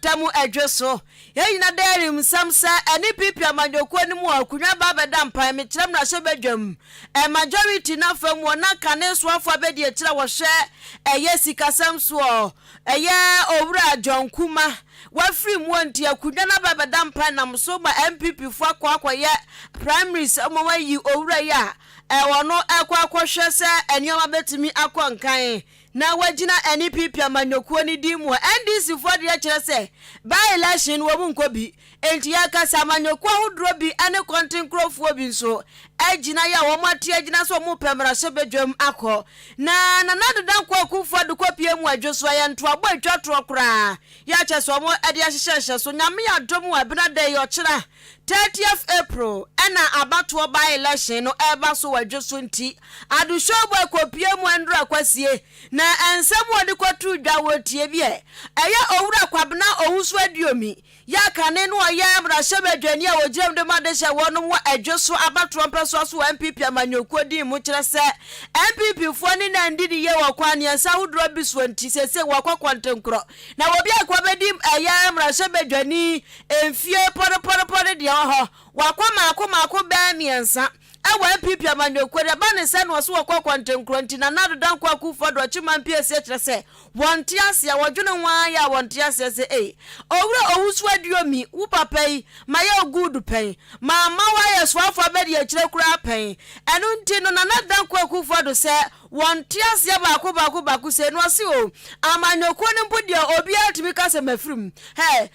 mpɔtam Adwo so. Yɛn nyina daa nim nsɛm sɛ ɛne PP amanyɔkuo no mu a akonwa ba abɛda mpan mekyerɛ mmarahyɛbadwam majority no afa mu na kane soafoɔ abɛdi akyire a wɔhwɛ ɛyɛ sikasɛm soɔ, ɛyɛ Owura John Kuma wafiri mu nti akonwa no aba abɛda mpan nam so ma NPP foɔ akɔ akɔyɛ primaries ma wɔayi owura yi a ɛwɔ no ɛkɔ akɔhwɛ sɛ nneɛma bɛtumi akɔ nkan na wagyina NPP amanyɔkuo no din mu. NDC foɔ deɛ kyerɛ sɛ by election wɔ mu nkɔ bi, enti yɛkasa amanyɔkuo ahodoɔ bi ne kɔntenkurofoɔ bi nso agyina yɛ a wɔn ate agyina sɛ wɔn pɛ mmarahyɛbadwam akɔ. Na Nana Addo Dankwa Akufo Addo kɔpie mu Adwo so, ɛyɛ ntoabɔ atwa toɔ koraa yɛ akyɛ sɛ wɔn de ahyehyɛ hyɛ so. Nyame adom a ɛbena da yi, ɔkyena 30th April, ɛna abatoɔ by election no ɛreba so wɔ Adwo so. Nti Addo Showboy kɔpie mu ɛndora kwasie na nsɛm wɔde kɔto dwa wɔ tie bi ɛ ɛyɛ Owura Kwabena Owusu Aduomi yɛ akane no ɔyɛ mmarahyɛbadwani a wɔgyina mu de ma de hyɛ wɔnom wɔ Adwo so abatoɔ mpɛsoa so wɔ NPP amanyɔkuo din mu, kyerɛ sɛ NPP foɔ ne na ndidi yie wɔ kwan mmiɛnsa ahodoɔ bi soɔ, nti sese wɔkɔ kɔntenkorɔ na wɔbi akɔ bɛdi ɛyɛ mmarahyɛbadwani mfie pɔrepɔrepɔre deɛ wɔ hɔ wakɔ maako maako bɛɛ mmiɛnsa ɛwɔ NPP amanyɔkuo deɛ ba ne sɛ na ɔso wɔkɔ kɔntenkorɔ. Nti Nana Addo Dankwa Akufo Addo ɔkyema mpiesie kyerɛ sɛ wɔnte aseɛ, wɔdwene ho ara yɛ a wɔnte aseɛ sɛ ei, Owura Owusu Aduomi, wo papa yi ma yɛ oguudu pɛn ma ama woayɛ soafoɔ abɛdi akyire koraa pɛn. Ɛno nti no Nana Dankwa Akufo Addo sɛ wɔnte aseɛ baako baako baako sɛ no ɔse o amanyɔkuo no mpo deɛ obiara tumi ka sɛ mafiri mu hɛ.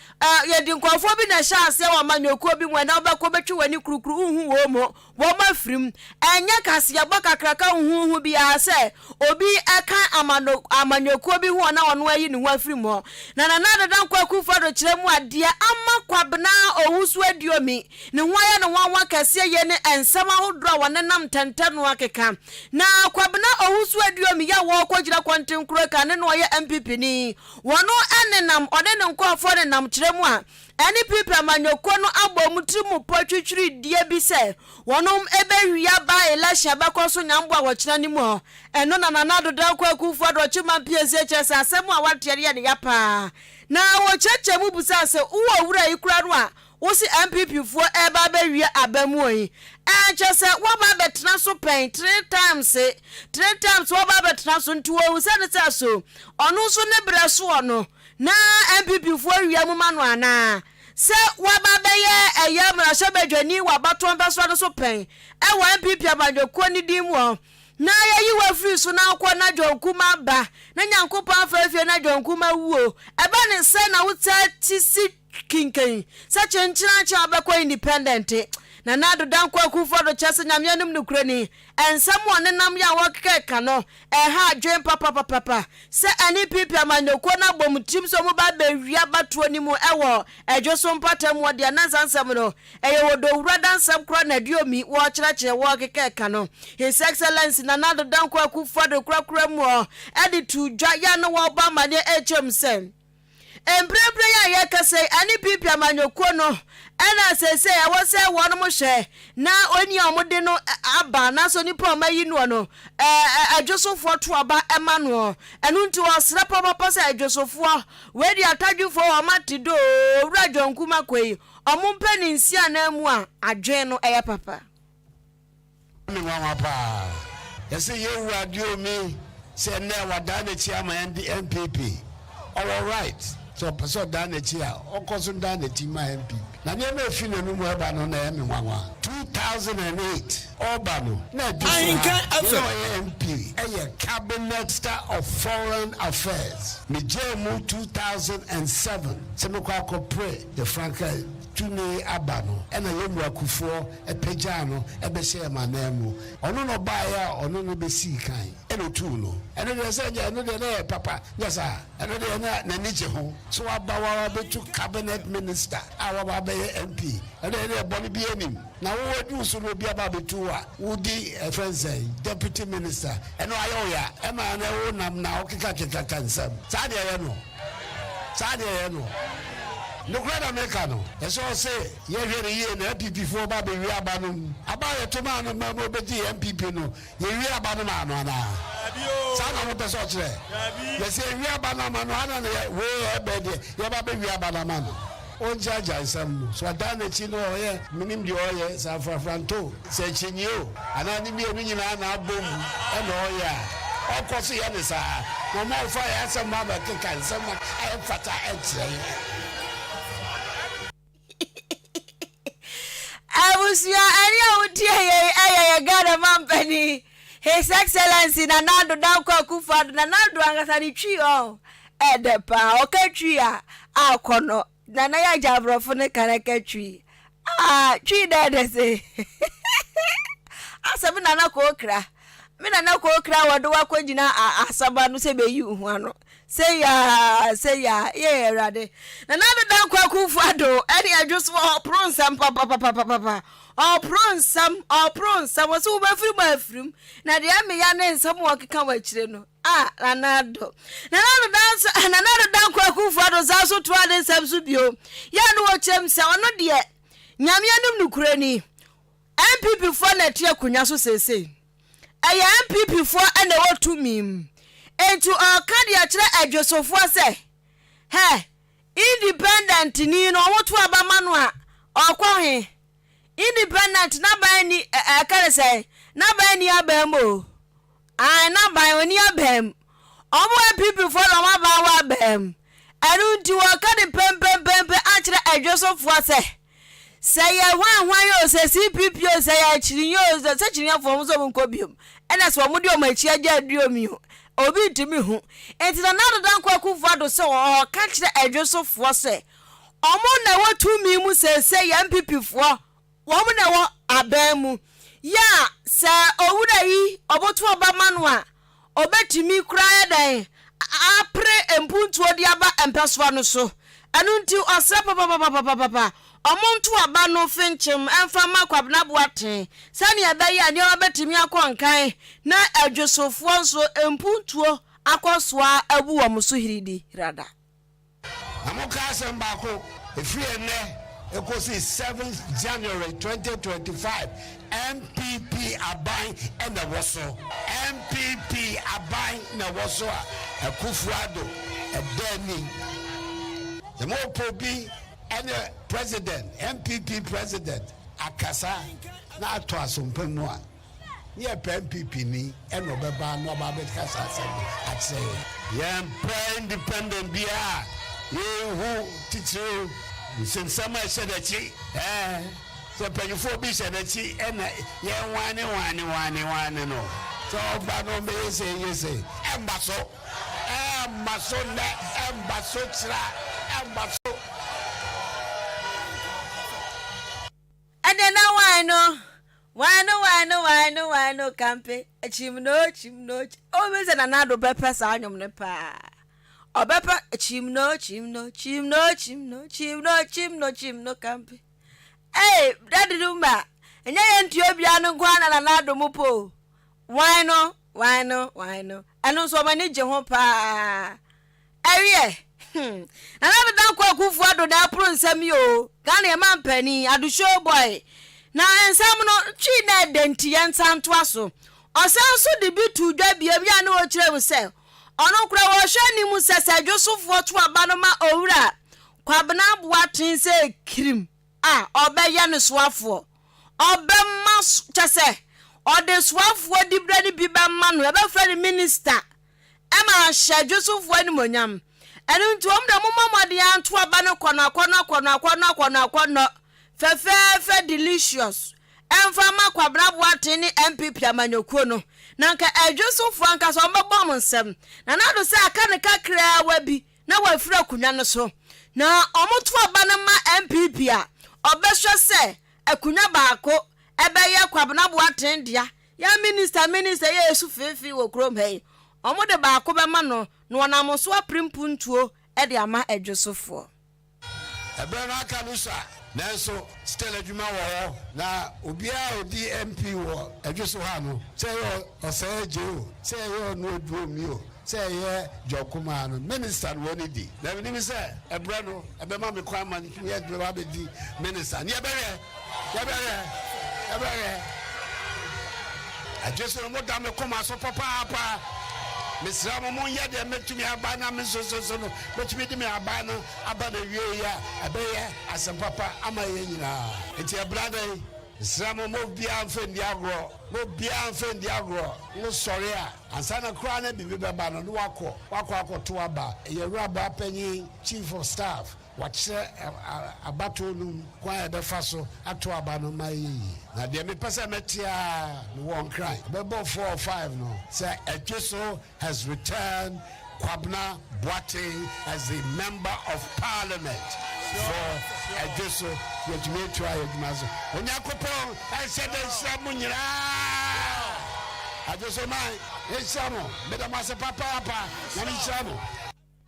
Yɛde nkurɔfoɔ bi na ɛhyɛ aseɛ wɔ amanyɔkuo bi mu, ɛna wobɛkɔ bɛtwe w'ani kurukuru nhu wɔn mu wɔn afiri mu. Ɛnyɛ kaseɛbɔ kakraka huhuhu biara sɛ obi ɛka amano amanyɔkuo bi ho ɔna ɔno ayi ne ho afiri mu hɔ. Na Nana Addo Dankwa Akufo Addo kyerɛ mu adeɛ ama Kwabena Owusu Aduomi ne ho ayɛ no nwanwa kɛseɛ yie ne nsɛm ahodoɔ a wɔnenam ntɛntɛ no akeka. Na Kwabena Owusu Aduomi yɛ a wɔrekɔgyina kɔntenkuro ka ne na ɔyɛ NPP ni, wɔno nenam ɔne ne nkurɔfoɔ nenam kyerɛ mu a NPP amanyɔkuo no abɔ wɔn tiri mu pɔ twitwiridie bi sɛ wɔnom bɛwia by election bɛkɔ so nyamboa wɔkyena no mu hɔ. Ɛno na Nana Addo Dankwa Akufo Addo ɔkyema mpiesie kyerɛ sɛ asɛm a wateɛ no yɛ ne ya paa. Na wɔkyerɛkyerɛ mu bisaa sɛ wowɔ owura yi koraa no a wose NPP foɔ ɛreba abɛwia aba mu yi, ɛnkyɛ sɛ woaba abɛtena so pɛn three times, three times woaba abɛtena so, nti wɔhu sɛ ne sɛ so ɔno nso ne berɛ soɔ no na NPP foɔ wia mu ma no anaa sɛ woaba abɛyɛ ɛyɛ mmarahyɛbadwani wɔ abatoɔ mpɛsoa no so pɛn ɛwɔ NPP amanyɔkuo no din mu hɔ na yɛyi wo afiri so na wokɔ na John Kuma ba na Nyankopɔn afa afie na John Kuma wuo, ɛba ne sɛ na wotaa ti si kinkan sɛ kyenkyenankyen a wobɛkɔ independent. Nana Addo Dankwa Akufo Addo kyerɛ sɛ Nyame anim nokorɛ ni, nsɛm a ɔnenam yɛ a wɔkeka no ɛha adwen papapapapa sɛ NPP amanyɔkuo no abɔ mu tirim sɛ ɔmo ba abɛwia abatoɔ no mu ɛwɔ Adwo so mpɔtam hɔ deɛ, na nsa nsɛm no ɛyɛ wɔ dowura dansɛm koraa na Aduomi wɔkyerɛkyerɛ wɔkeka ka no. His Excellency Nana Addo Dankwa Akufo Addo korakora mu hɔ ɛde to dwa yɛ a na wɔbɔ amaneɛ ɛkyɛm sɛ mprempren a yɛkasa yi NPP amanyɔkuo no ɛna seesei ɛwɔ sɛ wɔnom hwɛ na oni a wɔde no aba anaasɛ onipa a wɔayi noɔ no adwosofoɔ to aba ɛma noɔ. Ɛno nti wɔsrɛ papapa sɛ adwosofoɔ wei de atadwefoɔ wɔn ate do Owura John Kuma kɔ yi ɔmo mpɛ ne nsi anan mu a adwen no ɛyɛ papa. Me nwanwa paa. Yɛsɛ yɛwura Aduomi sɛ nnɛ wadaa n'akyi ama NPP. Ɔwɔ right sɛ ɔpɛ sɛ ɔdaa n'akyi a, ɔnkɔ so ndaa n'akyi ma NPP. Na nneɛma efi n'anum ɛba no na ɛyɛ me nwanwa. 2008 ɔba no na ɛdi so ha yɛn ɔyɛ MP, ɛyɛ cabinet minister of foreign affairs. Megyaa mu 2007 sɛ mekɔ akɔpere yɛ franka tumi aba no, ɛna yɛwura Kufuor ɛpagyaa no ɛbɛhyɛ yɛn anan mu. Ɔno na ɔbaeɛ a ɔno no bɛsii kan ɛna otuu no. Ɛno deɛ sɛ ɛno deɛ na yɛ papa nyɛ saa, ɛno deɛ na n'ani gye ho so waba wa wabɛtu cabinet minister a waba abɛyɛ MP. Ɛno deɛ ɛno bɔne bi anim na wowɔ adu so na obi aba abɛtu a wodi ɛfɛn sɛ deputy minister, ɛno ayɛ wo ya ɛma ɛno wo nam na wokeka keka ka nsɛm saa deɛ ɛyɛ no, saa deɛ ɛyɛ no nokora na meka no. Ɛsɛ ɔsɛ yɛhwɛ no yie na NPP foɔ ba bɛwie aba no mu. Aba a yɛto maa no ma ma obɛgye NPP no, yɛwie aba no maa no anaa? Saa na mopɛ sɛ ɔkyerɛ? Yɛsɛ yɛwie aba no ama no, ana na wei ɛbɛ deɛ yɛba bɛwie aba no ama no. Ɔngyaagyae nsɛm no. So ɔdan n'akyi na ɔyɛ menim deɛ ɔyɛ, sɛ afrafranto, sɛ akyinnye o, anaa ne mmienu nyinaa na abom na ɔyɛ a, ɔkɔ so yɛ no saa. Na ɔma ɔfa yɛn asɛm ma bɛkeka nsɛm a ɛmfata kyerɛ yɛn. Abusua, ɛne a wotie yɛn ɛyɛ yɛ Ghana mampanin, His Excellency Nana Addo Dankwa Akufo-Addo. Nana Addo ankasa ne twi ɔ ɛdɛ paa, ɔka twi a akɔnɔ. Nana yɛ agya aborɔfo no ka na ka twi. Ah, twi dɛ dɛ se. Asɛ me nana kɔɔkra. Me nana kɔɔkra wɔde wakɔgyina asaba no sɛ bɛyi wo ho ano. Sɛ yaa, sɛ yaa, yɛ Awurade. Nana Addo Dankwa Akufo Addo ɛne adwo so ɔporo nsɛm papapapapapa. Ɔporo nsɛm, ɔporo nsɛm. Ɔsɛ wobɛfiri mu afirim. Na deɛ meya ne nsɛm wɔkeka wɔ akyire no. Ah, Nana Addo. Nana Addo Dankwa, Nana Addo Dankwa Akufo Addo san so toa ne nsɛm so bio. Yɛ no wɔkyerɛ mu sɛ ɔno deɛ Nyame anim nokorɛ ni. NPP foɔ na ɛte akonnwa so seesei. Ɛyɛ NPP foɔ na ɛwɔ tumi mu. Enti ɔreka de akyerɛ Adwosofoɔ sɛ, hɛ, independent ni no wɔto aba ma no a, ɔrekɔ he? Independent n'aban ni, ɛka ne sɛn? N'aban ni aban mu o. Ae n'aban ɔni aban mu. Ɔmo NPP foɔ na ɔmo aban wɔ aban mu. Ɛno nti wɔreka de pɛmpɛmpɛmpɛ akyerɛ Adwosofoɔ sɛ, Sɛ yɛ hwan hwan o, sɛ CPP o, sɛ yɛ akyirinyɛ o, sɛ kyirinyɛfoɔ wɔn nso wɔn nkɔ biom. Ɛna sɛ wɔn de wɔn akyi agya aduomi o, obi ntumi hu. Nti Nana Addo Dankwa Akufo Addo sɛ ɔɔka kyerɛ Adwosofoɔ sɛ wɔn na ɛwɔ tumi mu seesei yɛ NPP foɔ, wɔn na ɛwɔ aban mu. Yɛ a sɛ owura yi ɔboto ɔba ma no a, Ɔbɛtumi koraa ayɛ dɛn apere mpuntuo de aba mpɛsoa no so? Ɛno nti ɔsrɛ papapapapapa ɔmo nto aba no fenkyem mfa mma Kwabena Boateng sɛnea ɛbɛyɛ a nneɛma bɛtumi akɔ nkan na adwosofoɔ nso mpuntuo akɔ so ara abu wɔn so hiridi hirada. Na monka asɛm baako, ɛfiri ɛnnɛ ɛkɔsi seventh January 2025, NPP aban na ɛwɔ so. NPP aban na ɛwɔ so a Akuffo Addo ɛda ani. Sɛ mopɛ obi ɛne president, NPP president akasa na atɔ asompa mu a, Ne yɛ pɛ NPP ni ɛna ɔbɛba na ɔba abɛka saa asɛm no akyerɛ yɛn. Yɛn pɛ independent biara a yɛn hu titiriw nsɛmsɛm a ɛhyɛ n'akyi ɛɛ sɛ mpanyinfoɔ bi hyɛ n'akyi ɛna yɛn wane wane wane wane no sɛ ɔba no ɔbɛyɛ sei yɛ sei ɛmba so ɛmba so nnɛ ɛmba so kyerɛ ɛmba so. Ɛnɛ na wine no wine no wine no wine no wine no kampe kyim no kyim no obi sɛ Nana Addo bɛpɛ saa nnwom no paa ɔbɛpɛ kyim no kyim no kyim no kyim no kyim no kyim no kyim no kampe ee dadi no ma ɛnyɛ yɛn ntua biara no nko ara na Nana Addo mo po wine no wine no wine no ɛno nso wɔn ani gye ho paa. Ɛwiɛ, hmm, Nana Addo Dankwa Akufo Addo na ɛporo nsɛm yi o, Ghana yɛ mampanin, Addo show boy. Na nsɛm no, twi na ɛdɛ nti yɛnsan ntoa so. Ɔsan nso de bi too dwa biom yɛ a na ɔkyerɛ mu sɛ, ɔno koraa wɔhwɛ anim sɛ sɛ Dwosofoɔ to aba no ma Owura Kwabena Boateng sɛ kirim a, ɔbɛyɛ no soafoɔ. Ɔbɛma, kyɛ sɛ, ɔde soafoɔ diberɛ no bi bɛma no, yɛbɛfrɛ no minister. Ɛma ahyɛ Dwosofoɔ animuonyam. Ɛno nti wɔn deɛ mommɔ mmɔden ara nto aba no kɔnɔ akɔnɔ akɔnɔ akɔnɔ akɔnɔ akɔnɔ fɛfɛɛfɛ delicious ɛmfa mma Kwabena Boateng ne NPP amanyɔkuo no na nka Dwosofoɔ ankasa wɔn bɛbɔ wɔn nsam. Nana Addo sɛ aka no kakraawa bi na wafiri akonnwa no so na wɔto aba no ma NPP a ɔbɛhwɛ sɛ akonnwa baako ɛbɛyɛ Kwabena Boateng dea Yɛn minister minister yɛ esu feefee wɔ kurom ha yi, wɔn de baako bɛma no na wɔnam so apere mpuntuo de ama Adwosofoɔ. Ɛberɛ no aka no sua nanso still adwuma wɔ hɔ na obiara a ɔdi MP wɔ Adwoso ha no sɛ ɛyɛ Ɔsɛe Adjei o, sɛ ɛyɛ Ɔno Aduomi o, sɛ ɛyɛ John Kumaa no, minister no wɔn di. Na menim sɛ ɛberɛ no ɛbɛma me kwan ma yɛbɛba abɛdi minister ne yɛbɛhwɛ. Yɛbɛhwɛ, yɛbɛhwɛ. Agye so no, moda me koma so papaapa. Mesrɛ mo, monyɛ deɛ mɛtumi aba na me nso so no, mɛtumi de me aban no aba n'awieeɛ a, ɛbɛyɛ asɛm papa ama yɛn nyinaa. Enti ɛbra da yi, mesrɛ mo, mo obiara mfa nni agorɔ, mo obiara mfa nni agorɔ. Wosɔre a, ansa na koraa na biribi bɛba no, na woakɔ, woakɔ akɔto aba. Yɛn awuraba panyin, Chief of Staff, Wakyerɛ abatoɔ no mu kwan a yɛbɛfa so ato aba no ma ayɛ yie. Na deɛ mepɛ sɛ mɛte ara mewɔ Nkran bɛbɔ four or five no sɛ Adweso has returned Kwabena Boateng as the member of parliament for Adweso. Yɛatumi atua yɛn adwuma so. Onyankopɔn nhyɛ da nhyira mo nyinaa. Adweso man nhyira mo. Meda mo ase papaapa. Nyame nhyira mo.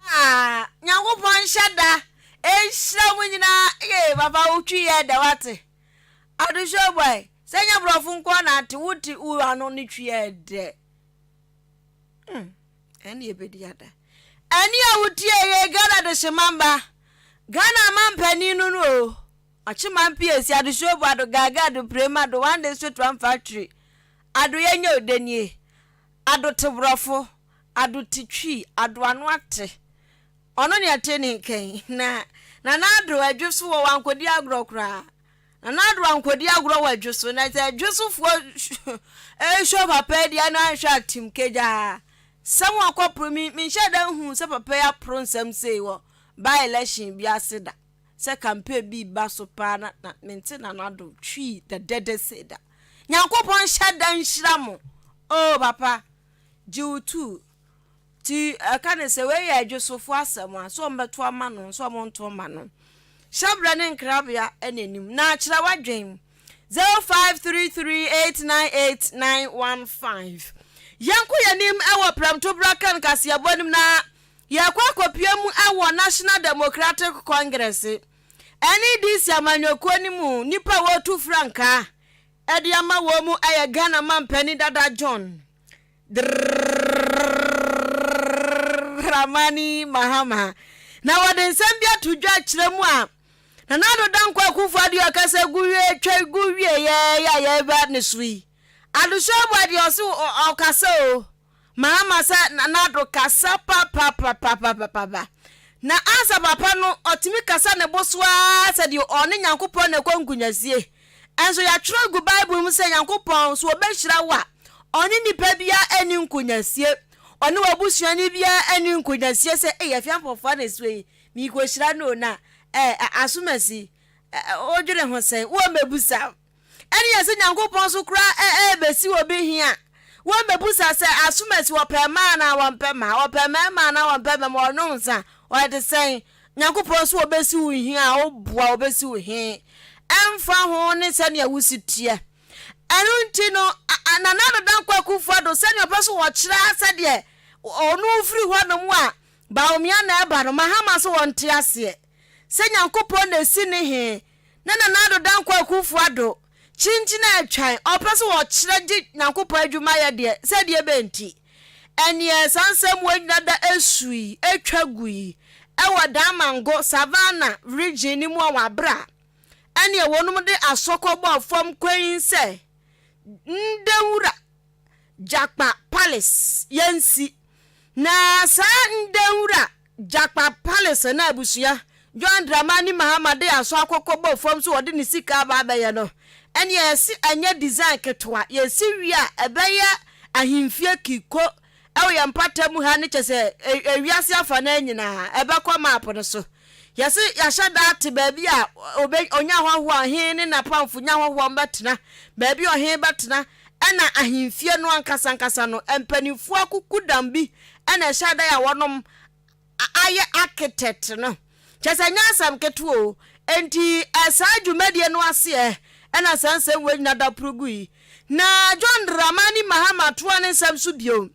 Ah Nyankopɔn nhyɛ da nhyira mo nyinaa yee papa wo twi yɛ dɛ wate Ado show boy sɛ nyɛ borɔfo nkoa na ate wo te wo ano ne twi yɛ dɛ hmm ɛne yɛbɛdi ada ɛne a wotie yɛ Ghana de hyemamba Ghana amampanin no no o ɔkye man PAC Ado show boy Ado gaga Ado prema Ado one district one factory Ado yɛnyɛ odenie Ado te borɔfo Ado te twi, ado ano ate. Ɔno ne ɛte ne nka yi. Na Nana Addo adwo so wɔ wankɔdi agorɔ koraa. Nana Addo ankɔdi agorɔ wɔ adwo so. Na sɛ adwo sofoɔ ɛhwɛ papa yi deɛ na anhwɛ atim kagyaa. Sɛm wakɔporo mi menhyɛ da nhu sɛ papa yi aporo nsɛm sei wɔ by election bi ase da. Sɛ campaign bi ba so paa na na mente Nana Addo twi dɛdɛdɛ sei da. Nyankopɔn nhyɛ da nhyira mo. Oh papa. Gye wo tu. Nti ɛka ne sɛ wei yɛ adwosofo asɛm a, sɛ wɔbɛto ama no, sɛ wɔnto mma no. Hyɛbrɛ ne nkrabea na anim. Na kyerɛ w'adwen. 0533898915. Yɛnkɔ yɛn anim wɔ prɛmtobra kan kaseɛbɔ anim na yɛkɔ akɔpue mu wɔ National Democratic Congress, NEDC amanyɔkuo no mu nnipa a wɔretu frankaa de ama wɔn mu yɛ Ghana mampanin dada John Dramani Mahama. Na wɔde nsɛm bi ato dwa kyerɛ mu a Nana Addo Dankwa Akufo-Addo ɔkasa gu wie twa gu wie yɛ yɛ a yɛreba ne so yi. Addo Hyɛboa deɛ ɔse ɔkasa o. Mahama sɛ Nana Addo kasa papapapapapapa. Na ansa papa no ɔtumi kasa ne bo so ara sɛ deɛ ɔne Nyankopɔn na ɛkɔ nkunyasie. Nso yɛatwerɛ agu Bible mu sɛ Nyankopɔn sɛ ɔbɛhyira wo a, ɔne nipa biara nni nkonyasie. Ɔne w'abusuani biara nni nkonyasie sɛ, ei Afia Mpɔfoa na ɛsi hɔ yi, merekɔhyira no o, na eh, Asomasi, eh, wodwene ho sɛn? Wɔmmɛbusa. Ɛne yɛ sɛ Nyankopɔn so koraa ɛrebɛsi obi he a, wɔmmɛbusa sɛ Asomasi wɔpɛ mmaa anaa wɔmpɛ mmaa, wɔpɛ mmarima anaa wɔmpɛ mmarima, ɔnom nsa, ɔyɛ te sɛn? Nyankopɔn so obesi wo he a, woboa obesi wo he, ɛmfa ho ne sɛnea wo si teɛ. Ɛno nti no, Nana Addo Dankwa Akufo-Addo, sɛnea ɔpɛ so ɔkyerɛ ara sɛdeɛ ɔno firi hɔnom a Bawumia na ɛba no, Mahama so ɔnte aseɛ sɛ Nyankopɔn na esi ne he, na Nana Addo Dankwa Akufo-Addo Kyinkyin a ɛtwan, ɔpɛ sɛ ɔkyerɛ gye Nyankopɔn adwuma yɛ deɛ, sɛ deɛ bɛn nti? Ɛneɛ saa nsɛm wei nyina da ɛsui, ɛtwa gui, ɛwɔ Damango, Savannah, region no mu a wɔ aberɛ a ɛneɛ wɔnom de asɔkɔ bɔɔ fam kwanyin sɛ Ndawura Jakpa Palace yɛnsi. Na saa Ndawura Jakpa Palace no abusua, John Dramani Mahama de asɔ akɔkɔ bɔ fam sɛ ɔde ne sika aba abɛyɛ no, ɛneɛ yɛse ɛnyɛ design ketewa, yɛsi wie a ɛbɛyɛ ahemfie kiko ɛwɔ yɛn mpata mu ha ne kyɛsɛ ewiase afanaa nyinaa ɛbɛkɔ map no so. Yɛse yɛahyɛ da ate baabi a obe onya ahɔhoɔ a ɔhen ne n'apamfo nya ahɔhoɔ a wɔbɛtena, baabi a ɔhen bɛtena, ɛna ahemfie no ankasa ankasa no mpanimfoɔ akukudam bi ɛna ɛhyɛ da a wɔnom ayɛ architect no. Kyerɛ sɛ ɛnyɛ asɛm ketewa o. Enti saa dwumadie no aseɛ ɛna saa nsɛm wei nyina da poro gui. Na John Dramani Mahama toa ne nsɛm so bio.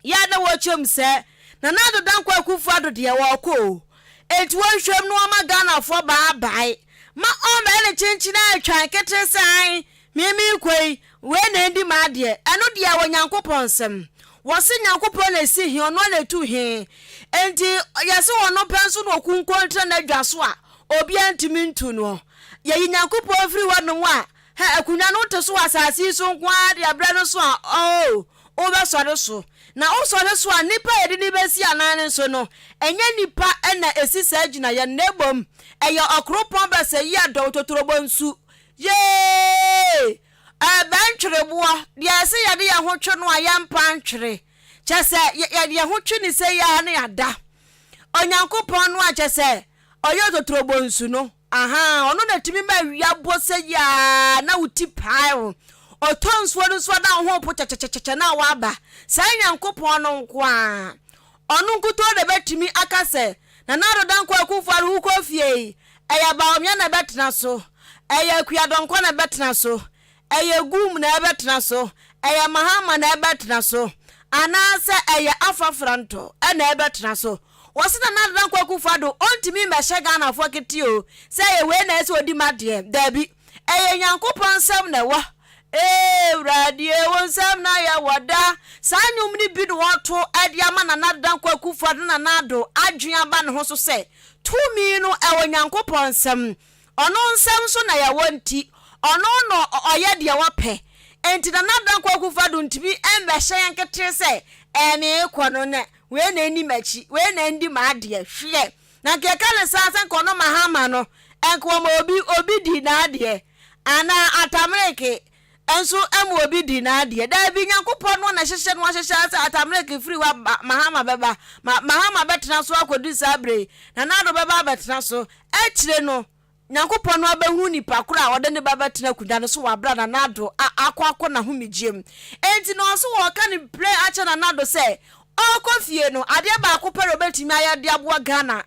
Yɛ a na wɔkyerɛ mu sɛ Nana Addo Dankwa Akufo Addo deɛ ɔɔkɔ o, enti wɔnhwɛ mu na wɔma Ghanafoɔ baa bae ma ɔmmɛyɛ ne kyenkyen a atwa nkete sɛ ae me meekɔ yi wei na ɛndi m'adeɛ, ɛno deɛ ɛwɔ Nyankopɔn nsam. Wɔse Nyankopɔn na ɛsi he, ɔno ara na ɛtu he, enti yɛse ɔno pɛ nso na ɔkunkun tena n'adwa so a obiara ntumi ntu noɔ. Yɛyi Nyankopɔn firi hɔnom a, hɛ, akonnwa no wote so wɔ asase yi so nko ara deɛ berɛ no so a, oh. Wobɛsɔre so. Na wosɔre so a, nnipa a yɛde no bɛsi anan no nso no, ɛnyɛ nnipa na ɛsi saa gyinaeɛ no, na mmom ɛyɛ ɔkoropɔn basayi adɔw totorobɔ nsu. Yee! Ɛbɛn twereboɔ, deɛ ɛsɛ yɛde yɛn ho twe no a yɛmpa ntwere. Kyɛ sɛ yɛde yɛn ho twe ne sei ara na yɛada. Onyankopɔn no a kyɛ sɛ ɔyɛ ototorobɔ no, Ahaa, ɔno na tumi ma awia bɔ sɛ yaa na wo ti pae wo. Ɔtɔ nsuo no nso a na wo ho po kyɛkyɛkyɛkyɛ na waba. Saa Nyankopɔn no nko ara, ɔno nkutoo na ɛbɛtumi aka sɛ, Nana Addo Dankwa Akuffo Addo wokɔ fie yi, ɛyɛ Bawumia na ɛbɛtena so, ɛyɛ Akua Donkor na ɛbɛtena so, Ɛyɛ Gum na ɛbɛtena so, ɛyɛ Mahama na ɛbɛtena so, anaasɛ ɛyɛ Afa Frantɔ na ɛbɛtena so. Wɔse Nana Addo Dankwa Akufo Addo ɔntumi mmɛhyɛ Ghanafoɔ kete o, sɛ ɛyɛ wei na ɛsɛ ɔdi m'adeɛ. Daabi. Ɛyɛ Nyankopɔn nsam na ɛwɔ. Ee Awurade e, wo nsam na yɛwɔ da. Saa nnwom no bi na wɔto de ama Nana Addo Dankwa Akufo Addo na Nana Addo adwene aba ne ho so sɛ tumi no ɛwɔ Nyankopɔn nsam. Ɔno nsam nso na yɛwɔ nti, ɔno na ɔyɛ deɛ ɔpɛ. Nti Nana Dankwa Akufo Addo ntumi mmɛhyɛ yɛn ketee sɛ ɛɛ meekɔ no na wei na ɛnni m'akyi, wei na ɛndi m'adeɛ. Hwɛ! Na nka yɛka no saa sɛ nka ɔno Mahama no, nka ɔma obi obi di n'adeɛ. Anaa Atamereke nso ma obi di n'adeɛ. Daabi, Nyankopɔn no na ɛhyehyɛ no ahyehyɛ ara sɛ Atamereke firi hɔ a Mahama bɛba. Ma Mahama bɛtena so akɔdi saa berɛ yi. Nana Addo bɛba abɛtena so. Akyire no, Nyankopɔn no abɛhunu nipa korɔ a ɔde ne ba bɛtena akonnwa no so wɔ aberɛ a Nana Addo a akɔ akɔ n'ahomegyeɛ mu. Enti na ɔse wɔreka no plɛ akyerɛ Nana Addo sɛ ɔrekɔ fie no, adeɛ baako pɛ na ɔbɛtumi ayɛ de aboa Ghana.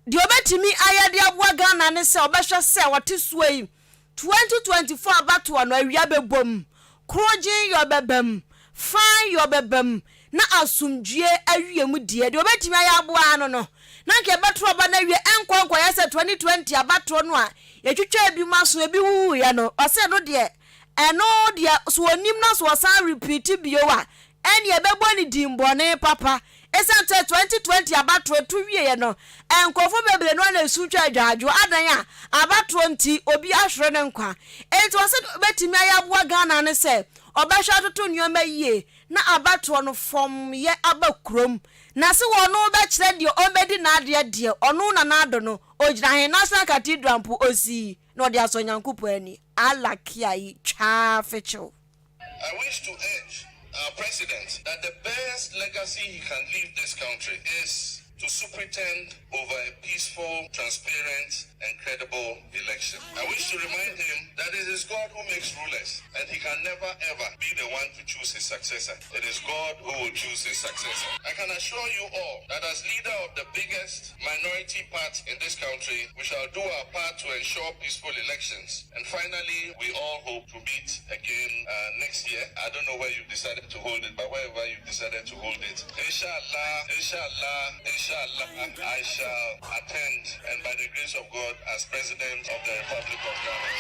Deɛ ɔbɛtumi ayɛ de aboa Ghana ne sɛ ɔbɛhwɛ sɛ ɔte soɔ yi, 2024 abatoɔ no awia bɛbom, korogyen yɔ bɛbam, fann yɔ bɛbam, na asomdwie awie mu deɛ, deɛ ɔbɛtumi ayɛ aboa ano no, na anka yɛbɛto aba no awie, ɛnkɔ nkɔyɛ sɛ 2020 abatoɔ no a yɛtwitwaa ebinom aso, ebi wuwuiɛ no, ɔsɛ ɛno deɛ, ɛno deɛ, so ɔnim na so ɔsan repeat bio a, ɛnneɛ ɛbɛbɔ ne din bɔne papa. Esiane sɛ 2020 abatoɔ to wieɛ no, nkurɔfoɔ bebree no ara na ɛsu twa adwaadwo adan a abatoɔ nti obi ahwere ne nkwa. Enti ɔsɛ deɛ ɔbɛtumi ayɛ aboa Ghana ne sɛ ɔbɛhwɛ atoto nneɛma yie na abatoɔ no fɔmyɛ aba kurom. Na se ɔno bɛkyerɛ deɛ ɔbɛdi n'adeɛ deɛ, ɔno Nana Addo no, ɔgyina he? National Cathedral mpo ɔsii na ɔde asɔ Nyankopɔn ani. Allah kiayi twaa fekyew. I wish to urge our president that the best legacy he can leave this country is to superintend over a peaceful, transparent, and credible election. I wish to remind him that it is God who makes rulers, and he can never ever be the one to choose his successor. It is God who will choose his successor. I can assure you all that as leader of the biggest minority party in this country, we shall do our part to ensure peaceful elections. And finally, we all hope to meet again uh, next year. I don't know where you've decided to hold it, but wherever you've decided to hold it, inshallah, inshallah, inshallah, I shall attend, and by the grace of God, as President of the Republic of Ghana.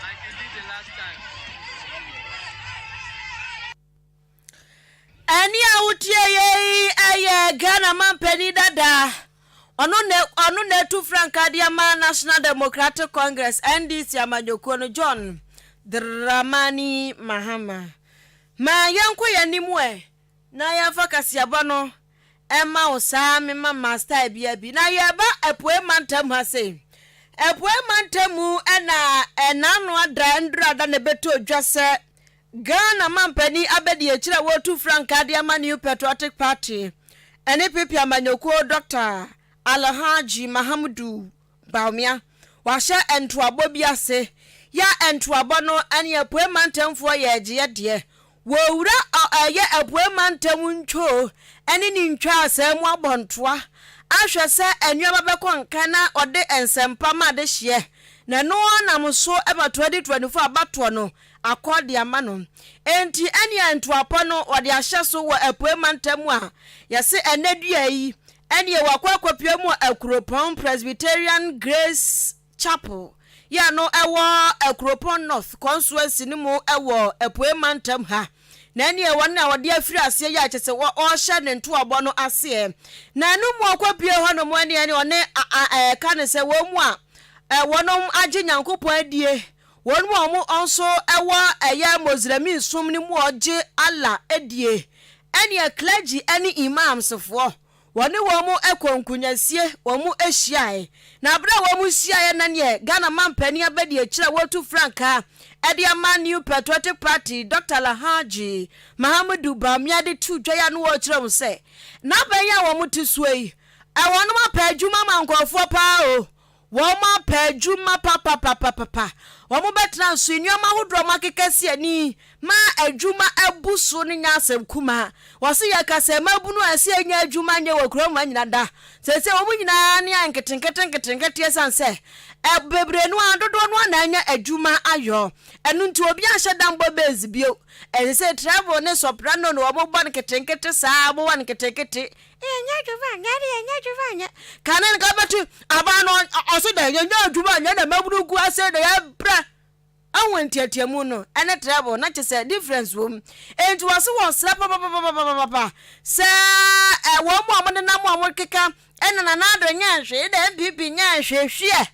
Like you did the last time. Ɛnne a wotie yɛ yi yɛ Ghana mampanin dada. Ɔno na ɔno na atu frankaa de ama National Democratic Congress NDC amanyɔkuo no John Dramani Mahama. Ma yɛnkɔ yɛn anim ɛ na yɛmfa kaseɛbɔ no mma wo saa mema ma style bia bi. Na yɛreba Apuei mantam ha sei. Apuei mantam mu na ɛnaano ada ndura da na ɛbɛtɔ dwa sɛ Ghana mampanin abadiakyiri a wɔretu frankaa de ama New Patriotic Party ne PP amanyɔkuo Dɔkta Alhaji Mahamudu Bawumia wahyɛ ntoabɔ bi ase yɛ a ntoabɔ no ne Apuei mantamfoɔ yɛ agyeɛ deɛ wɔwura ɛyɛ Apuei mantam ntwoo ne ne ntwaasaa mu abɔntoa ahwɛ sɛ nneɛma bɛkɔ nkan na ɔde nsɛmpa ma adehyeɛ na ɛno ara nam so ma 2024 abatoɔ no akɔ de ama no. Enti ɛnea ntoapɔ no wɔde ahyɛ so wɔ Apuei Mantam a yɛse ɛnnɛ dua yi, ɛneɛ wakɔ akɔpue mu wɔ Akuropɔn Presbyterian Grace Chapel yɛ no ɛwɔ Akuropɔn North Constituency no mu wɔ Apuei Mantam ha. Na ɛneɛ wɔn na wɔde afiri aseɛ yɛ a kyɛ sɛ wɔrehyɛ ne ntoabɔ no aseɛ. Na ɛno mu ɔkɔpue hɔ nom ɛneɛ ɔne ɛka ne sɛ wɔn mu a wɔnom agye Nyankopɔn adie. Wɔn mu a wɔn nso wɔ ɛyɛ Moslɛmi som no mu a wɔgye Allah die, ɛneɛ clergy ne Imams foɔ, wɔne wɔn kɔɔ nkonyasie, wɔn hyiaeɛ. Na berɛ a wɔn hyiaeɛ na neɛ Ghana manpanin abadiakyire a wɔretu frankaa de ama New Patriotic Party, Dɔkta Alhaji Mahamudu Bawumia de too dwa yi a na wɔrekyerɛ wɔn sɛ, n'aban yi a wɔte soɔ yi, wɔnom apɛ adwuma ama nkurɔfoɔ paa o. Wɔapɛ adwuma papapapapa. Wɔbɛtena nso nneɛma ahodoɔ a wɔakeka si ani ma adwuma abu so no nyɛ asɛm kumaa. Wɔse yɛka sɛ mmabunu a ɛsɛ yɛnya adwuma nyɛ wɔ kurom ha nyina da. Seesei wɔn nyinaa ne ayɛ nketenkete nketenkete ɛsiane sɛ bebree no ara dodoɔ no ara na anya adwuma ayɔ. Ɛno nti obiara nhyɛ da mbɔ base bio. Ɛsɛ sɛ treble ne soprano na wɔbɔ no nketenkete saa, wɔbɔ no nketenkete. Yɛnyɛ adwuma nyɛ de yɛnyɛ adwuma nyɛ. Kane nka bɛte aban no ɔse dɛ yɛnyɛ adwuma nyɛ na mmabunu gu ase na yɛbrɛ. Ɛho nteateamu no ɛne treble na kyɛ sɛ difference wɔ mu. Enti wɔse wɔsrɛ papapapapapapa sɛ wɔn mu a wɔnenam a wɔkeka ɛna Nana Addo nyɛ hwee na NPP nyɛ hwee hweɛ.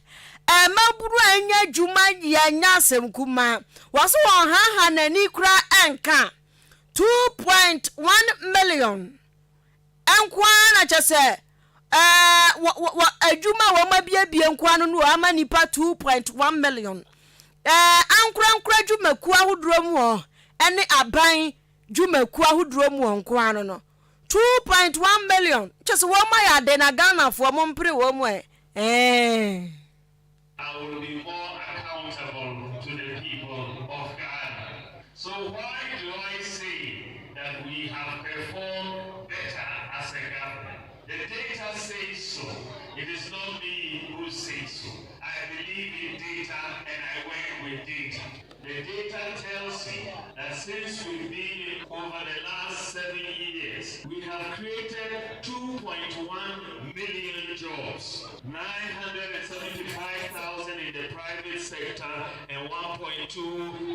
Mmabunu a ɛnyɛ adwuma yɛ nyɛ asɛm kumaa. Wɔse wɔnhaha n'ani koraa ɛnka 2.1 million. Nko ara na kyɛ sɛ ɛɛ wɔ wɔ adwuma a wɔn abiebie nko ara no no ama nipa 2.1 million ɛɛ ankorankora dwumakuo ahodoɔ mu hɔ ɛne aban dwumakuo ahodoɔ mu hɔ nko ara no no 2.1 million kyɛ sɛ wɔn ayɛ ade na Ghanafoɔ mo mpere wɔn mu ɛ ɛɛ. I will be more accountable to the people of Ghana. So why do I say that we have performed better as a government? The data says so. It is not me who says so. I believe in data and I work with data. The data tells me that since we've been over the last 7 years, we have created 2.1 million jobs, 975,000 in the private sector and 1.2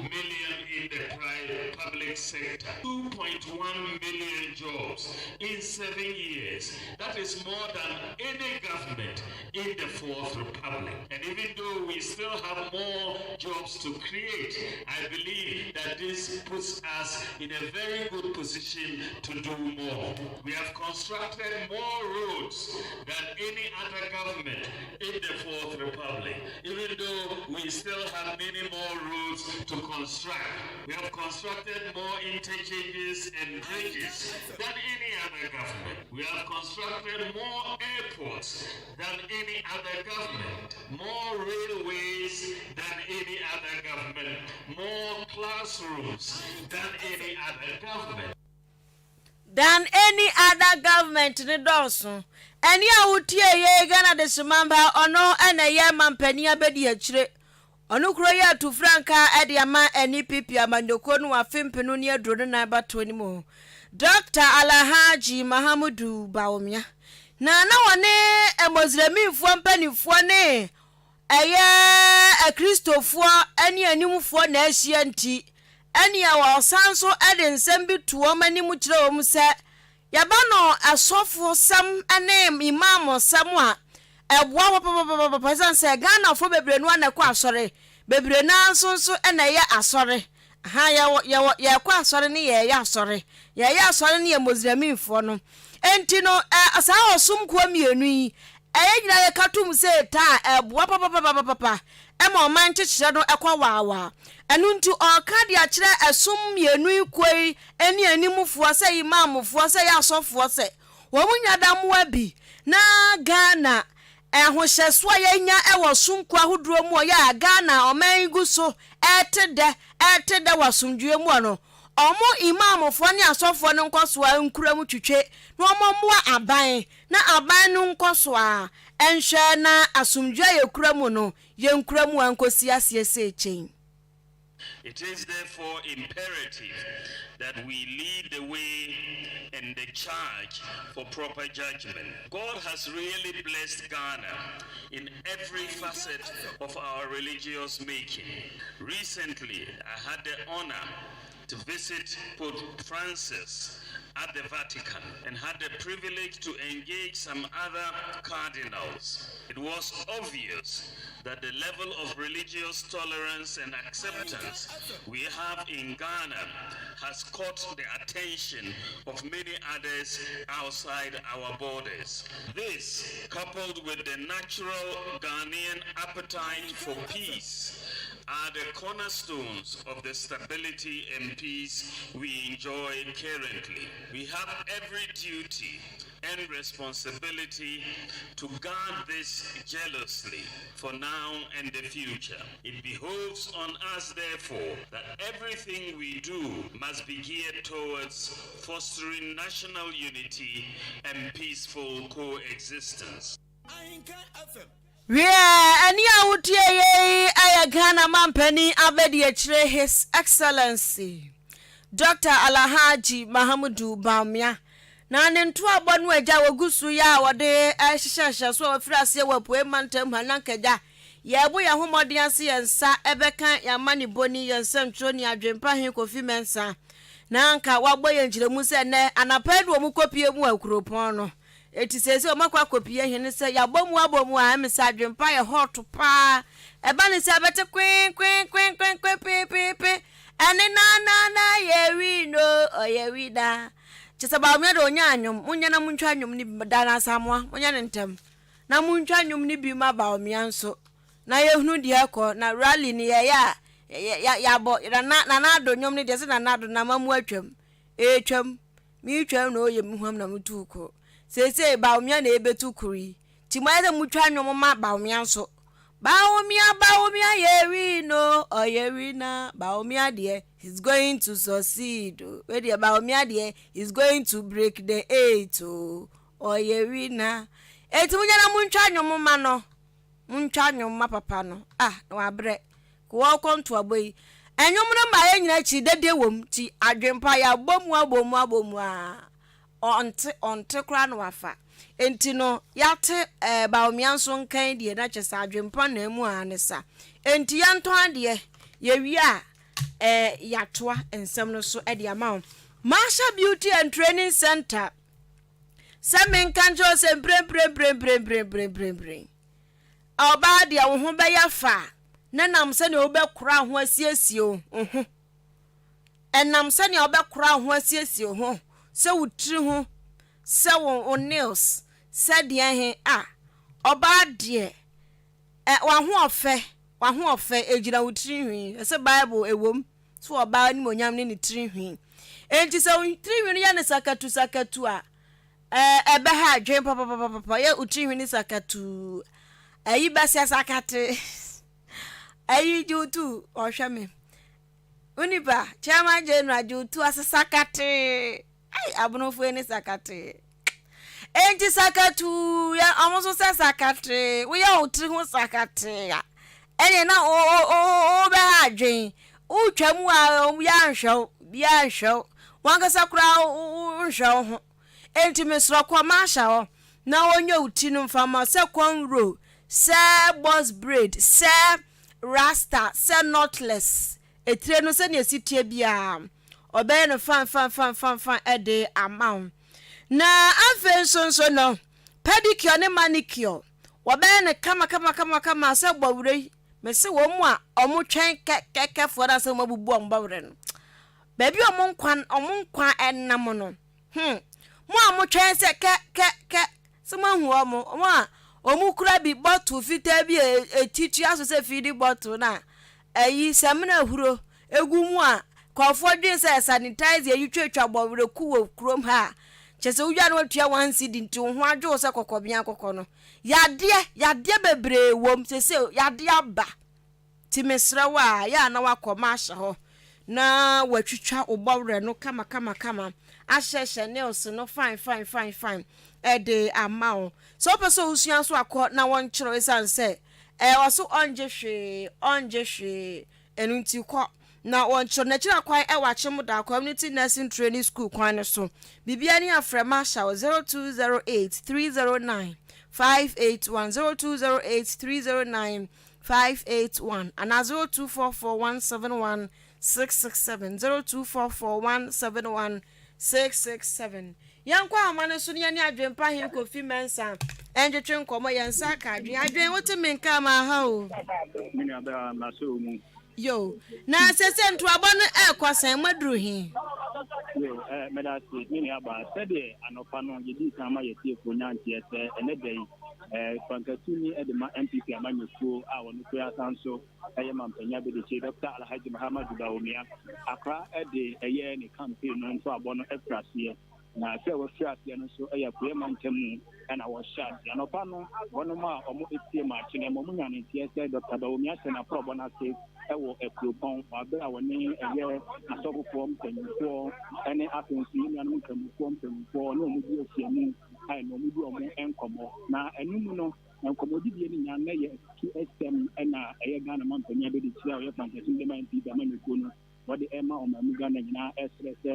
million in the private public sector. 2.1 million jobs in 7 years. That is more than any government in the Fourth Republic. And even though we still have more jobs to create, I believe that this puts us in a very good position to do more. We have constructed more roads than any other government in the Fourth Republic, even though we still have many more roads to construct. We have constructed more interchanges and bridges than any other government. We have constructed more airports than any other government, more railways than any other government, more classrooms than any other government. Than any other government no dɔɔso. Ɛnne a wotie yei Ghana Dehyemamba ɔno na ɛyɛ mampanin abɛdi akyire. Ɔno kuro yi atu frankaa de ama NPP amanyɔkuo no wɔ afe mpenu ne 24 abatoɔ no mu. Dɔkta Alhaji Mahamudu Bawumia na na wɔne Moslemfoɔ mpanimfoɔ ne ɛyɛ Akristofoɔ ne animfoɔ na ahyia nti, ɛnneɛ ɔsan nso de nsɛm bi to wɔn anim kyerɛ wɔn sɛ yɛba no asɔfosɛm ne imamsɛm a, ɛboa papapapapa ɛsiane sɛ Ghanafoɔ bebree no ara na ɛkɔ asɔre, bebree no ara nso nso na ɛyɛ asɔre. Ha yɛwɔ yɛwɔ yɛkɔ asɔre ne yɛyɛ asɔre, yɛyɛ asɔre ne yɛ Moslemfoɔ no. Enti no ɛ saa ɔsom kuo mmienu yi, ɛyɛ nyinaa yɛka tom sɛ taa ɛboa papapapapapa ɛma ɔman nkyekyerɛ no ɛkɔ waawaa. Ɛno nti ɔreka de akyerɛ ɛsom mmienu yi kuo yi ne animfoɔ sɛ imamfoɔ sɛ yɛ asɔfoɔ sɛ wɔn nya da mmoa bi na Ghana ahohyɛsoɔ a yɛanya wɔ som kuo ahodoɔ mu ɔyɛ a Ghana ɔman yi gu so ɛrete dɛ ɛrete dɛ wɔ asomdwoeɛ mu no wɔn imamfoɔ ne asɔfoɔ no nkɔsoɔ nkura mu twitwe na wɔn mmoa aban na aban no nkɔsoɔ a nhwɛ na asomdwoeɛ a yɛkura mu no yɛnkura mu a nkɔsi aseɛ sɛ kyɛn. It is therefore imperative that we lead the way and the charge for proper judgment. God has really blessed Ghana in every facet of our religious making. Recently, I had the honor to visit Pope Francis at the Vatican and had the privilege to engage some other cardinals. It was obvious that the level of religious tolerance and acceptance we have in Ghana has caught the attention of many others outside our borders. This, coupled with the natural Ghanaian appetite for peace, are the cornerstones of the stability and peace we enjoy currently. We have every duty and responsibility to guard this jealously for now and the future. It behoves on us, therefore, that everything we do must be geared towards fostering national unity and peaceful coexistence. Wiɛ, ɛnne a wotie yei yɛ Ghana mampanin abadiakyire His Excellency Dɔkta Alhaji Mahamudu Bawumia na ne ntoabɔ no agya wɔgu so yɛ a wɔde rehyehyɛ nhyɛso a wɔafiri aseɛ wɔ Apuei Mantam ha na nkagya yɛrebo yɛn ho mmɔden ase yɛn nsa ɛbɛka yɛn amanebɔni, yɛn nsɛmtwerɛni Adwempa He Kofi Mensah na anka wabɔ yɛn nkyerɛmu sɛ nnɛ anapa yi na wɔn kɔpie mu wɔ kuropɔn no. Enti seesei wɔakɔ akɔpie he ne sɛ yɛabɔ mu abɔ mu a, ɛme sɛ adwempa yɛ hot paa. Ɛba ne sɛ ɛbɛte kwee kwee kwee kwee kwee pee pee pee. Ɛne na na na yɛ wi no ɔyɛ wi na. Kyɛ sɛ Bawumia deɛ ɔnyɛ anwom. Monyɛ na montwa nnwom no bi Dan Asamoah, monyɛ no ntɛm na montwa nnwom no bi ma Bawumia nso na yɛhunu deɛ ɛkɔ na rally no yɛyɛ a yɛabɔ Nana Nana Addo nnwom no deɛ sɛ Nana Addo n'amamu atwam. Ɛretwam. Meretwam na ɔyɛ me huam na metuu kor. Seesei Bawumia na ebetu kor yi. Ntsi moayɛ dɛ motwa ndwom ma Bawumia nso. Bawumia, Bawumia yɛ win o, ɔyɛ winner. Bawumia deɛ, he's going to succeed o. Wei deɛ Bawumia deɛ, he's going to break the eight o, ɔyɛ winner. Enti monyɛ na montwa ndwom ma no. Montwa ndwom ma papa no. Ah, na wabrɛ. Wɔkɔ ntoabɔ yi. Ɛnwom no ma yɛn nyinaa akyi dede wom nti adwempa yɛabɔ mu abɔ mu abɔ mu aa ɔnte ɔnte koraa na wafa. Nti no yɛate ɛɛ Bawumia nso nkan deɛ na kyɛ sɛ adwempa na mu aa ne sa. Nti yɛntɔn adeɛ yɛwie a ɛɛ yɛatoa nsɛm no so de ama wo. Marsha Beauty and Training Center sɛ menka nkyerɛ wo sɛ mprempremprempremprempremprem. Ɔbaa deɛ wo ho bɛyɛ fɛ a, na ɛnam sɛdeɛ wobɛkora ho asiesie wo ho. Ɛnam sɛdeɛ wobɛkora ho asiesie wo ho, sɛ wo tiri ho, sɛ wo wo nails, sɛ deɛ he a. Ɔbaa deɛ, ɛ w'ahoɔfɛ, w'ahoɔfɛ ɛgyina wo tiri nhwi. Ɛsɛ Bible ɛwom sɛ ɔbaa animuonyam ne ne tiri nhwi. Enti sɛ wo tiri nhwi no yɛ no sakatu sakatu a, Ɛɛ ɛbɛha adwene papapapapa yɛ wo tiri hwene sakatuu ayi bɛsɛ sakate ayi gye wo tu ɔhwɛ me wo nipa chairman general gye wo tu ase sakate ai abonofoɔ ni sakate enti sakatuu yɛ ɔmo nso sɛ sakate woyɛ wo tiri ho sakate a ɛneɛ na wobɛha adwene wotwa mu a yɛ anhwɛ wo biara nhwɛ wo wankasa koraa wonhwɛ wo ho Enti mesrɛ kɔ Marsha hɔ na ɔnyɛ wo ti no mfa mma wo, sɛ cornrow, sɛ box braid, sɛ rasta, sɛ knotless, etire no sɛnea esi teɛ biara, ɔbɛyɛ no fine fine fine fine fine de ama wo. Na afei nso nso no, pedicure ne manicure, wɔbɛyɛ no kama kama kama kama sɛ bɔwerɛ yi. Mese wɔn a wɔtwɛn kɛkɛkɛfoɔ no asɛ wɔabubu wɔn bɔwerɛ no, baabi a wɔn nkwa wɔn nkwa nam no, Hmm. Mo a motwɛn sɛ kɛ, kɛ, kɛ, sɛ moahu wɔn, wɔn a wɔkura bi bɔtol fitaa bi a eti tua so sɛ fiidi bɔtol no a, ayi, samina ahuro egu mu a, nkurɔfoɔ dwen sɛ sanitizer yi twatwa bɔwerɛ ku wɔ kurom ha a, kyerɛ sɛ wodwa no watua one cedi nti wo ho adwo wo sɛ kɔkɔbea kɔkɔ no. Yadeɛ, yadeɛ bebree wom, sese yadeɛ aba. Nti mesrɛ wo a, yɛ a na woakɔ Marsha hɔ na woatwitwa wo bɔwerɛ no kamakamakama, ahyɛhyɛ nails no fine fine fine fine de ama wo. Sɛ wopɛ sɛ wosua nso a, kɔ na wɔnkyerɛ wo ɛsiane sɛ ɛɛ ɔso ɔngye hwee, ɔngye hwee. Ɛno nti kɔ na wɔnkyerɛ wo. N'akyiri akwan wɔ Akyem Da Community Nursing Training School kwan no so. Biribiara ni a frɛ Marsha wɔ 0208 309 581, 0208 309 581 anaa 0244 171 667, 0244 171 667. Yɛnkɔ ahoma no so na yɛne Adwempa Hene Kofi Mensah ntwetwe nkɔmmɔ. Yɛn nsa aka adwene. Adwene, wote me nka ama ha o. Me nua bɛa, masɔ wo mu. Yo, na sese ntoabɔ no ɛrekɔ sɛn? Moaduru he? Yo, eh, meda ase, me nua baa. Sɛdeɛ anɔpa no yɛdii kan ma yɛtiefoɔ nya nteɛ sɛ ɛnɛ da yi, eh, frankatuni de ma NPP amanyɔkuo a wɔno kura asan so ɛyɛ mampanyin abadiakyire Dɔkta Alhaji Mahamadou Bawumia Accra de ɛyɛ ne campaign no ntoabɔ no afiri aseɛ. Na sɛ wɔafiri aseɛ no nso ɛyɛ Apueɛ mantam mu na wɔhyɛ aseɛ. Anɔpa no wɔnom a wɔn tie maakye no ɛma wɔn nya ne nteɛ sɛ Dɔkta Bawumia hyɛ n'aporɔbɔ no ase wɔ Akuropɔn wɔ abere a wɔne ɛyɛ asɔfofoɔ mpanyinfoɔ ɛne afei nso yɛn nuanom nkramofoɔ mpanyinfoɔ ne wɔn di ahyiamu a ɛna wɔn di wɔn nkɔmmɔ. Na ɛno mu no Na nkɔmmɔdidie no nyinaa na ɛyɛ atuo sɛm na ɛyɛ Ghana manpanin abadikyire a ɔyɛ Frankasim de ma NPP amanyɔkuo no wɔde rema ɔman mu Ghana nyinaa ɛsrɛ sɛ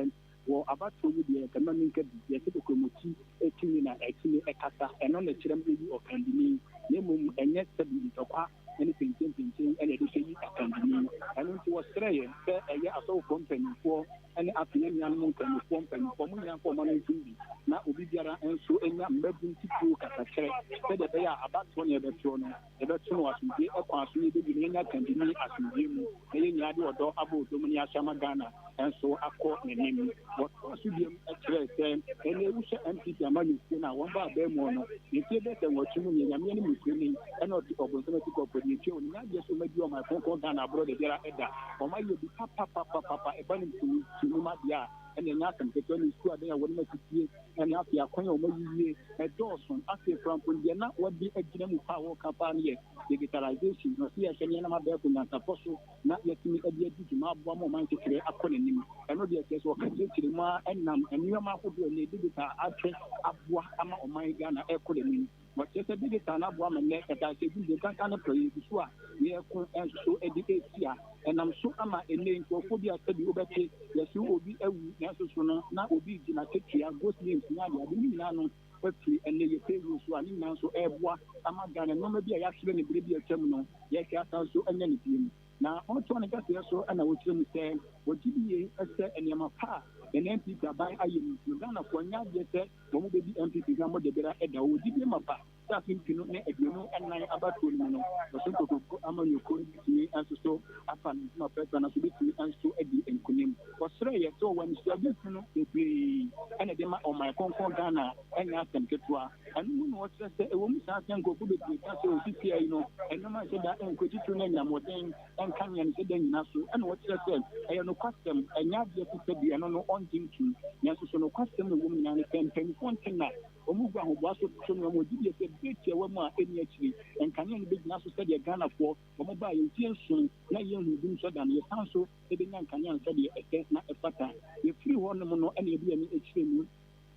wɔ abatoɔ mu deɛ kɛma menka bi yɛse kokromoti tumi na ɛtumi kasa ɛno na ɛkyerɛ ma yɛyi ɔkandini na mmom ɛnyɛ sɛbi ntɔkwa ne penkyenpenkyen na yɛde kɔyi ɔkandini ɛno nti wɔsrɛeɛ sɛ ɛyɛ asɔfofoɔ mpanyinfoɔ ne afei yɛn nuanom nkramofoɔ mpanimfoɔ, mo nyinaa mfa ɔman no ntom bi, na obi biara nso nya mmabun titiriw kasakyerɛ, sɛdeɛ ɛbɛyɛ a abatoɔ na yɛbɛtoɔ no, yɛbɛto no wɔ asomdwoeɛ kwan so na yɛbɛwie no yɛanya kandini asomdwoeɛ mu, na yɛn nyinaa de ɔdɔ abɔ ɔdɔ mu na yɛahyɛ ama Ghana nso akɔ n'anim. Wɔtoaa so biom kyerɛɛ sɛ, ɛnnɛ wohwɛ NPP amanyɔkuo no a wɔn baa abɛɛmuo no, mfeɛ bɛyɛ sɛ nwɔtwe mu nie, Nyame anim nokorɛ ni, ɛna ɔte ɔbonsam atikɔ ɔpɔdeɛtua, ɔnim n'adeɛ so ɔmadi ɔman kronkron Ghana aborɔ dabiara da. Wɔayɛ bi papapapapa, ɛba no mfonini adeɛ a, ɛna ɛnyɛ asɛm ketewa, ne sukuu adan a wɔnom asisie, ɛne afei akwan a wɔayiyie, ɛdɔɔso. Afei koraa mpo deɛ na wɔde agyina mu paa a wɔreka paa no yɛ digitalization, na ɔsɛ yɛhwɛ ne yɛnam abɛɛfo nyansapɔ so na yɛatumi de adi dwuma aboa ma ɔman nkyekyerɛ akɔ n'anim. Ɛno deɛ kyerɛ sɛ wɔka kyerɛkyerɛ mu ara ɛnam nneɛma ahodoɔ a ɛnnɛ digital ahwɛ aboa ama ɔman Ghana ɛrekɔ n'anim. Wɔkyerɛ sɛ digital no aboa ma nnɛ kɛtɛasehyɛ nkanka no prɛ yɛgu so a yɛreko nso so de retia. Ɛnam so ama ɛnnɛ nkurɔfoɔ bi a sɛbi wobɛte yɛse obi awu nanso so no na obi regye n'akatua, ghost names ne adeade ne nyinaa no afiri ɛnnɛ yɛ payroll so a ne nyinaa nso ɛreboa ama Ghana nneɛma bi a yɛahwere no berɛ bi a atwam no yɛhwɛ asan so anya no biom. Na ɔtoa ne kaseɛ so na ɔkyerɛ mu sɛ wɔgye di yie sɛ nneɛma pa a yɛn NPP aban ayɛ no nti no Ghanafoɔ nyɛ adeɛ sɛ wɔn bɛdi NPP hwammɔ dabiara da. Wɔwɔ gyidie mapa sɛ afe 2004 abatoɔ no mu no, Ɔsom Kokroko amanyɔkuo no bɛtumi nso so afa ne ntoma prɛprɛ no so bɛtumi nso adi nkunim. Wɔsrɛeɛ sɛ wɔwɔ anisoadehunu bebree na ɛde ma ɔman kronkron Ghana ɛnyɛ asɛm ketewa. Ɛno mu na wɔkyerɛ sɛ ɛwɔ mu saa sɛ nkurɔfoɔ bebree ka sɛ osisiei yi no nneɛma nhyɛ da nkɔ titiriw no anyinamɔden nkanea no hyɛ da nnyina so. Ɛna wɔkyerɛ sɛ ɛyɛ nokwasɛm, ɛnyɛ adeɛ te sɛ deɛ ɛno no ɔngye ntom. Nanso so nokwasɛm a ɛwɔ mu nyinaa ne sɛ mpanimfoɔ nte na wɔgu ahoboa so to nneɛma. Wɔgye die sɛ bere tiawa mu a ɛnni akyiri, nkanea no bɛgyina so sɛdeɛ Ghanafoɔ wɔn baa yɛn mfeɛ nson na yɛnhunu dum sɔ da no, yɛsan so bɛnya nkanea no sɛdeɛ ɛsɛ na ɛfata. Yɛfiri hɔnom no ɛna yɛde yɛn ani kyerɛ mu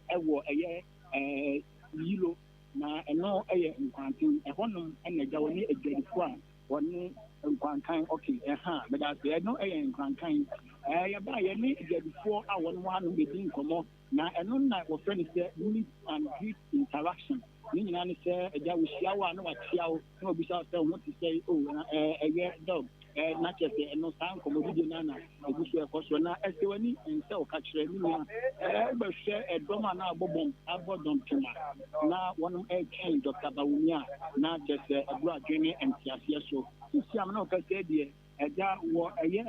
wɔ ɛyɛ Yilo, na ɛno yɛ Nkwanten. Ɛhɔnom na agya wɔne adwadifoɔ a wɔne Nkwankan, ok, ɛha, meda ase, ɛno yɛ Nkrankan. Yɛbaa yɛne adwadifoɔ a wɔn wɔ hanom bɛdi nkɔmmɔ, na ɛno na wɔfrɛ no sɛ meet and greet interaction. Ne nyinaa ne sɛ agya wɔhyia wo a na wakyia wo, na wabisa wo sɛ wo ho te sɛn, oh, na ɛyɛ dog, na kyerɛ sɛ ɛno saa nkɔmmɔdidie no na ɛgu so ɛkɔ soɔ. Na ɛsɛ w'ani nsɛ wo ka kyerɛ me nua, wobɛhwɛ ɛdɔm a na abɔ bɔm abɔ dɔmpem a na wɔnom ɛretwɛn Dɔkta Bawumia a, na kyerɛ sɛ ɛboro adwene ne nteaseɛ so. Sisi a me ne wo kasa yi deɛ, agya wɔ ɛyɛ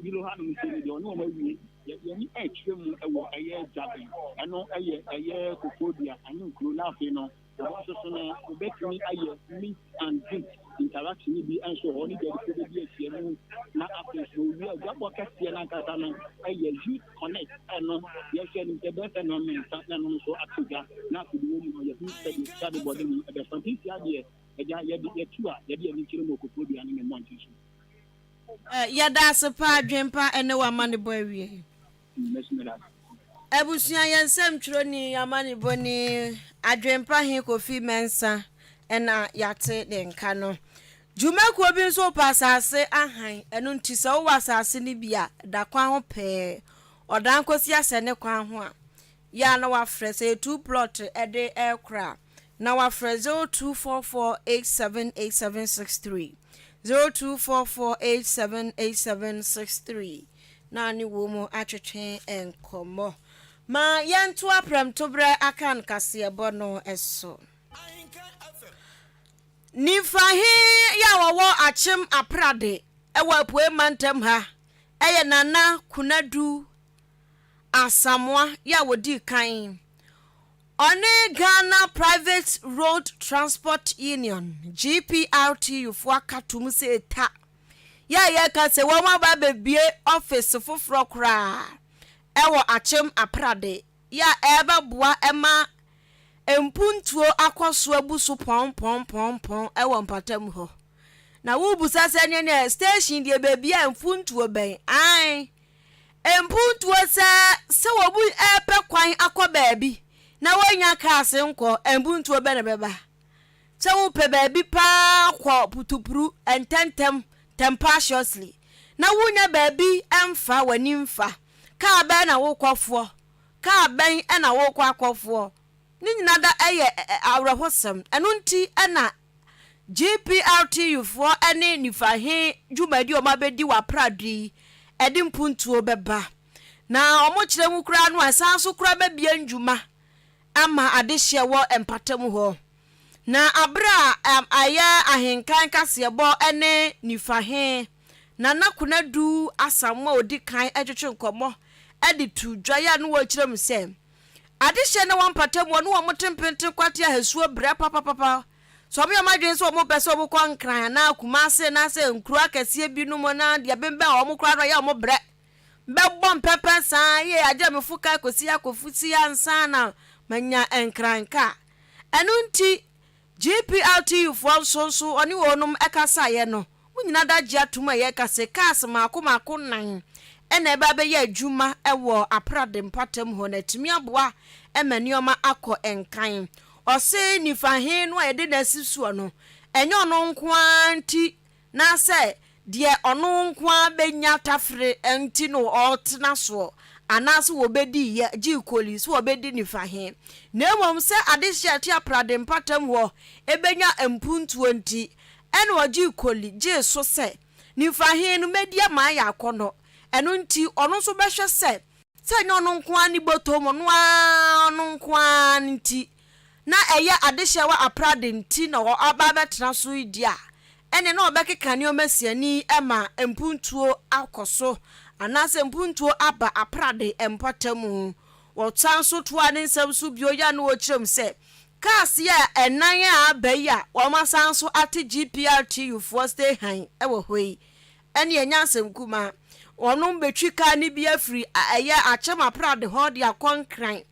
Yilo hanom sei no deɛ ɔne wɔn awie, yɛde ani ɛrekyerɛ mu wɔ ɛyɛ Dwaben, ɛno ɛyɛ ɛyɛ Koforidua, Ahenkuro, na afei no Ɛhɔ nso so no, wobɛtumi ayɛ meet and greet interaction no bi nso hɔ ne dwadifoɔ bɛdi ahyiamu. Na afei nso wɔwie a, dwabɔ kɛseɛ no ankasa no yɛ Youth Connect. Ɛno yɛhwɛ anim sɛ ɛbɛyɛ sɛ nnɔnmiɛnsa na ɛno nso ato dwa. Na afei deɛ wɔ mu no, yɛhu sɛdeɛ sika de bɔde mu ɛbɛfa. Nti nsia deɛ, agya, yɛde yɛtu a, yɛde yɛn ani kyerɛ mu wɔ Koforidua ne ne mmɔnten so. Yɛda ase paa Adwempa ɛne w'amanebɔ awiei. Abusua yɛn nsɛmtwerɛni, amanebɔni, Adwempa he Kofi Mensah na yɛate ne nka no. Dwumakuo bi nso repɛ asase ahan, ɛno nti sɛ wowɔ asase no bi a, da kwan ho pɛɛ. Ɔdan kɔsi asɛ ne kwan ho a, yɛ a na wafrɛ, sɛ yɛ two plot de rekora a, na wafrɛ 0244878763, 0244878763. Na ne wɔ mu atwetwe nkɔmmɔ. Ma yɛntoa prɛmtoberɛ Akan kaseɛbɔ no so. Nimfa he yɛ a wɔwɔ Akyem Aprade wɔ Apuei Mantam ha yɛ Nana Konadu Asamoah yɛ a wɔdii kan. Ɔne Ghana Private Road Transport Union, GPRTU, foɔ aka tom sɛ ta yɛ a yɛka sɛ wɔn aba abɛbue ɔfese foforɔ koraa wɔ Akyem Aprade yɛ a ɛrebɛboa ma mpuntuo akɔ so abu so pɔnpɔnpɔnpɔn wɔ mpatam hɔ. Na worebisa sɛ neɛ neɛ station deɛ baabi a mpuntuo bɛn? Ae, mpuntuo sɛ sɛ wɔn repɛ kwan akɔ baabi na wɔnnya cars nkɔ, mpuntuo bɛn na ɛbɛba? Sɛ wopɛ baabi paa kɔ putupru ntɛmntɛm, tempestuously, na wunnya baabi mfa w'ani mfa, kaa bɛn na wokɔ foɔ? Kaa bɛn na wokɔ akɔ foɔ? Ne nyina da yɛ awerɛhosɛm. Ɛno nti na GPRTU foɔ ne Nifa he dwumadi a wɔabɛdi wɔ Aprado yi de mpuntuo bɛba. Na wɔkyerɛ mu koraa no a, ɛsan nso koraa bɛbue ndwuma ama adehyeɛ wɔ mpatamu hɔ. Na aberɛ a ayɛ ahenkan kaseɛbɔ ne nifa he, Nana Konadu Asamoah a ɔdi kan twetwe nkɔmmɔ de too dwa yɛ a ne wɔrekyerɛ mu sɛ, adehyeɛ na wɔ mpatamu hɔ ne wɔn te mpenten kwate ahasuo brɛ papapapa. Sɛ wɔyɛ wɔn adwene sɛ wɔpɛ sɛ wɔkɔ Nkran anaa Kumase anaasɛ nkuro akɛseɛ binom anaa deɛ bembɛn wɔn koraa no ɛyɛ wɔn brɛ. Bɛbɔ mpɛpɛ saa yie agye me fo ka kɔsi akɔfusi ansa na manya nkran ka. Ɛno nti GPRTU foɔ nso nso ɔne wɔnom kasaeɛ no, mo nyina da gye atom a yɛka se cars maako maako nan na ɛba abɛyɛ adwuma wɔ Aprade mpatam hɔ na atumi aboa ma nneɛma akɔ nkan. Ɔse nifa he no a yɛde no asi soɔ no, ɛnyɛ ɔno nko ara nti Na sɛ deɛ ɔno nko ara bɛnya tafere nti na ɔretena soɔ, anaasɛ wɔbɛdi yɛ, gye koli, sɛ wɔbɛdi nifa he, na mmom sɛ adehyeɛ a ɛte aprade mpatam hɔ bɛnya mpuntuo nti, ɛna ɔgyee koli gyee so sɛ, Nifa he no mɛdi ama ayɛ akɔnnɔ. Ɛno nti ɔno nso bɛhwɛ sɛ, sɛ ɛnyɛ ɔno nko ara ne bɔtɔm, ɔno ara ɔno nko ara nti, na ɛyɛ adehyeɛ wɔ aprade nti na ɔaba abɛtena so yi deɛ a, ɛnneɛ na ɔbɛkeka nneɛma si ani ma mpuntuo akɔ so anaasɛ mpuntuo aba aprade mpɔtam. Ɔsan nso toaa ne nsɛm so bio yɛ a na ɔkyerɛ mu sɛ, cars yi a ɛnan a aba yi a wɔasan nso ate GPRTU foɔ stay han wɔ hɔ yi, ɛnneɛ ɛnyɛ asɛm kumaa. Wɔnom bɛtwi car no bi afiri ɛyɛ Akyem Aprade hɔ de akɔ Nkran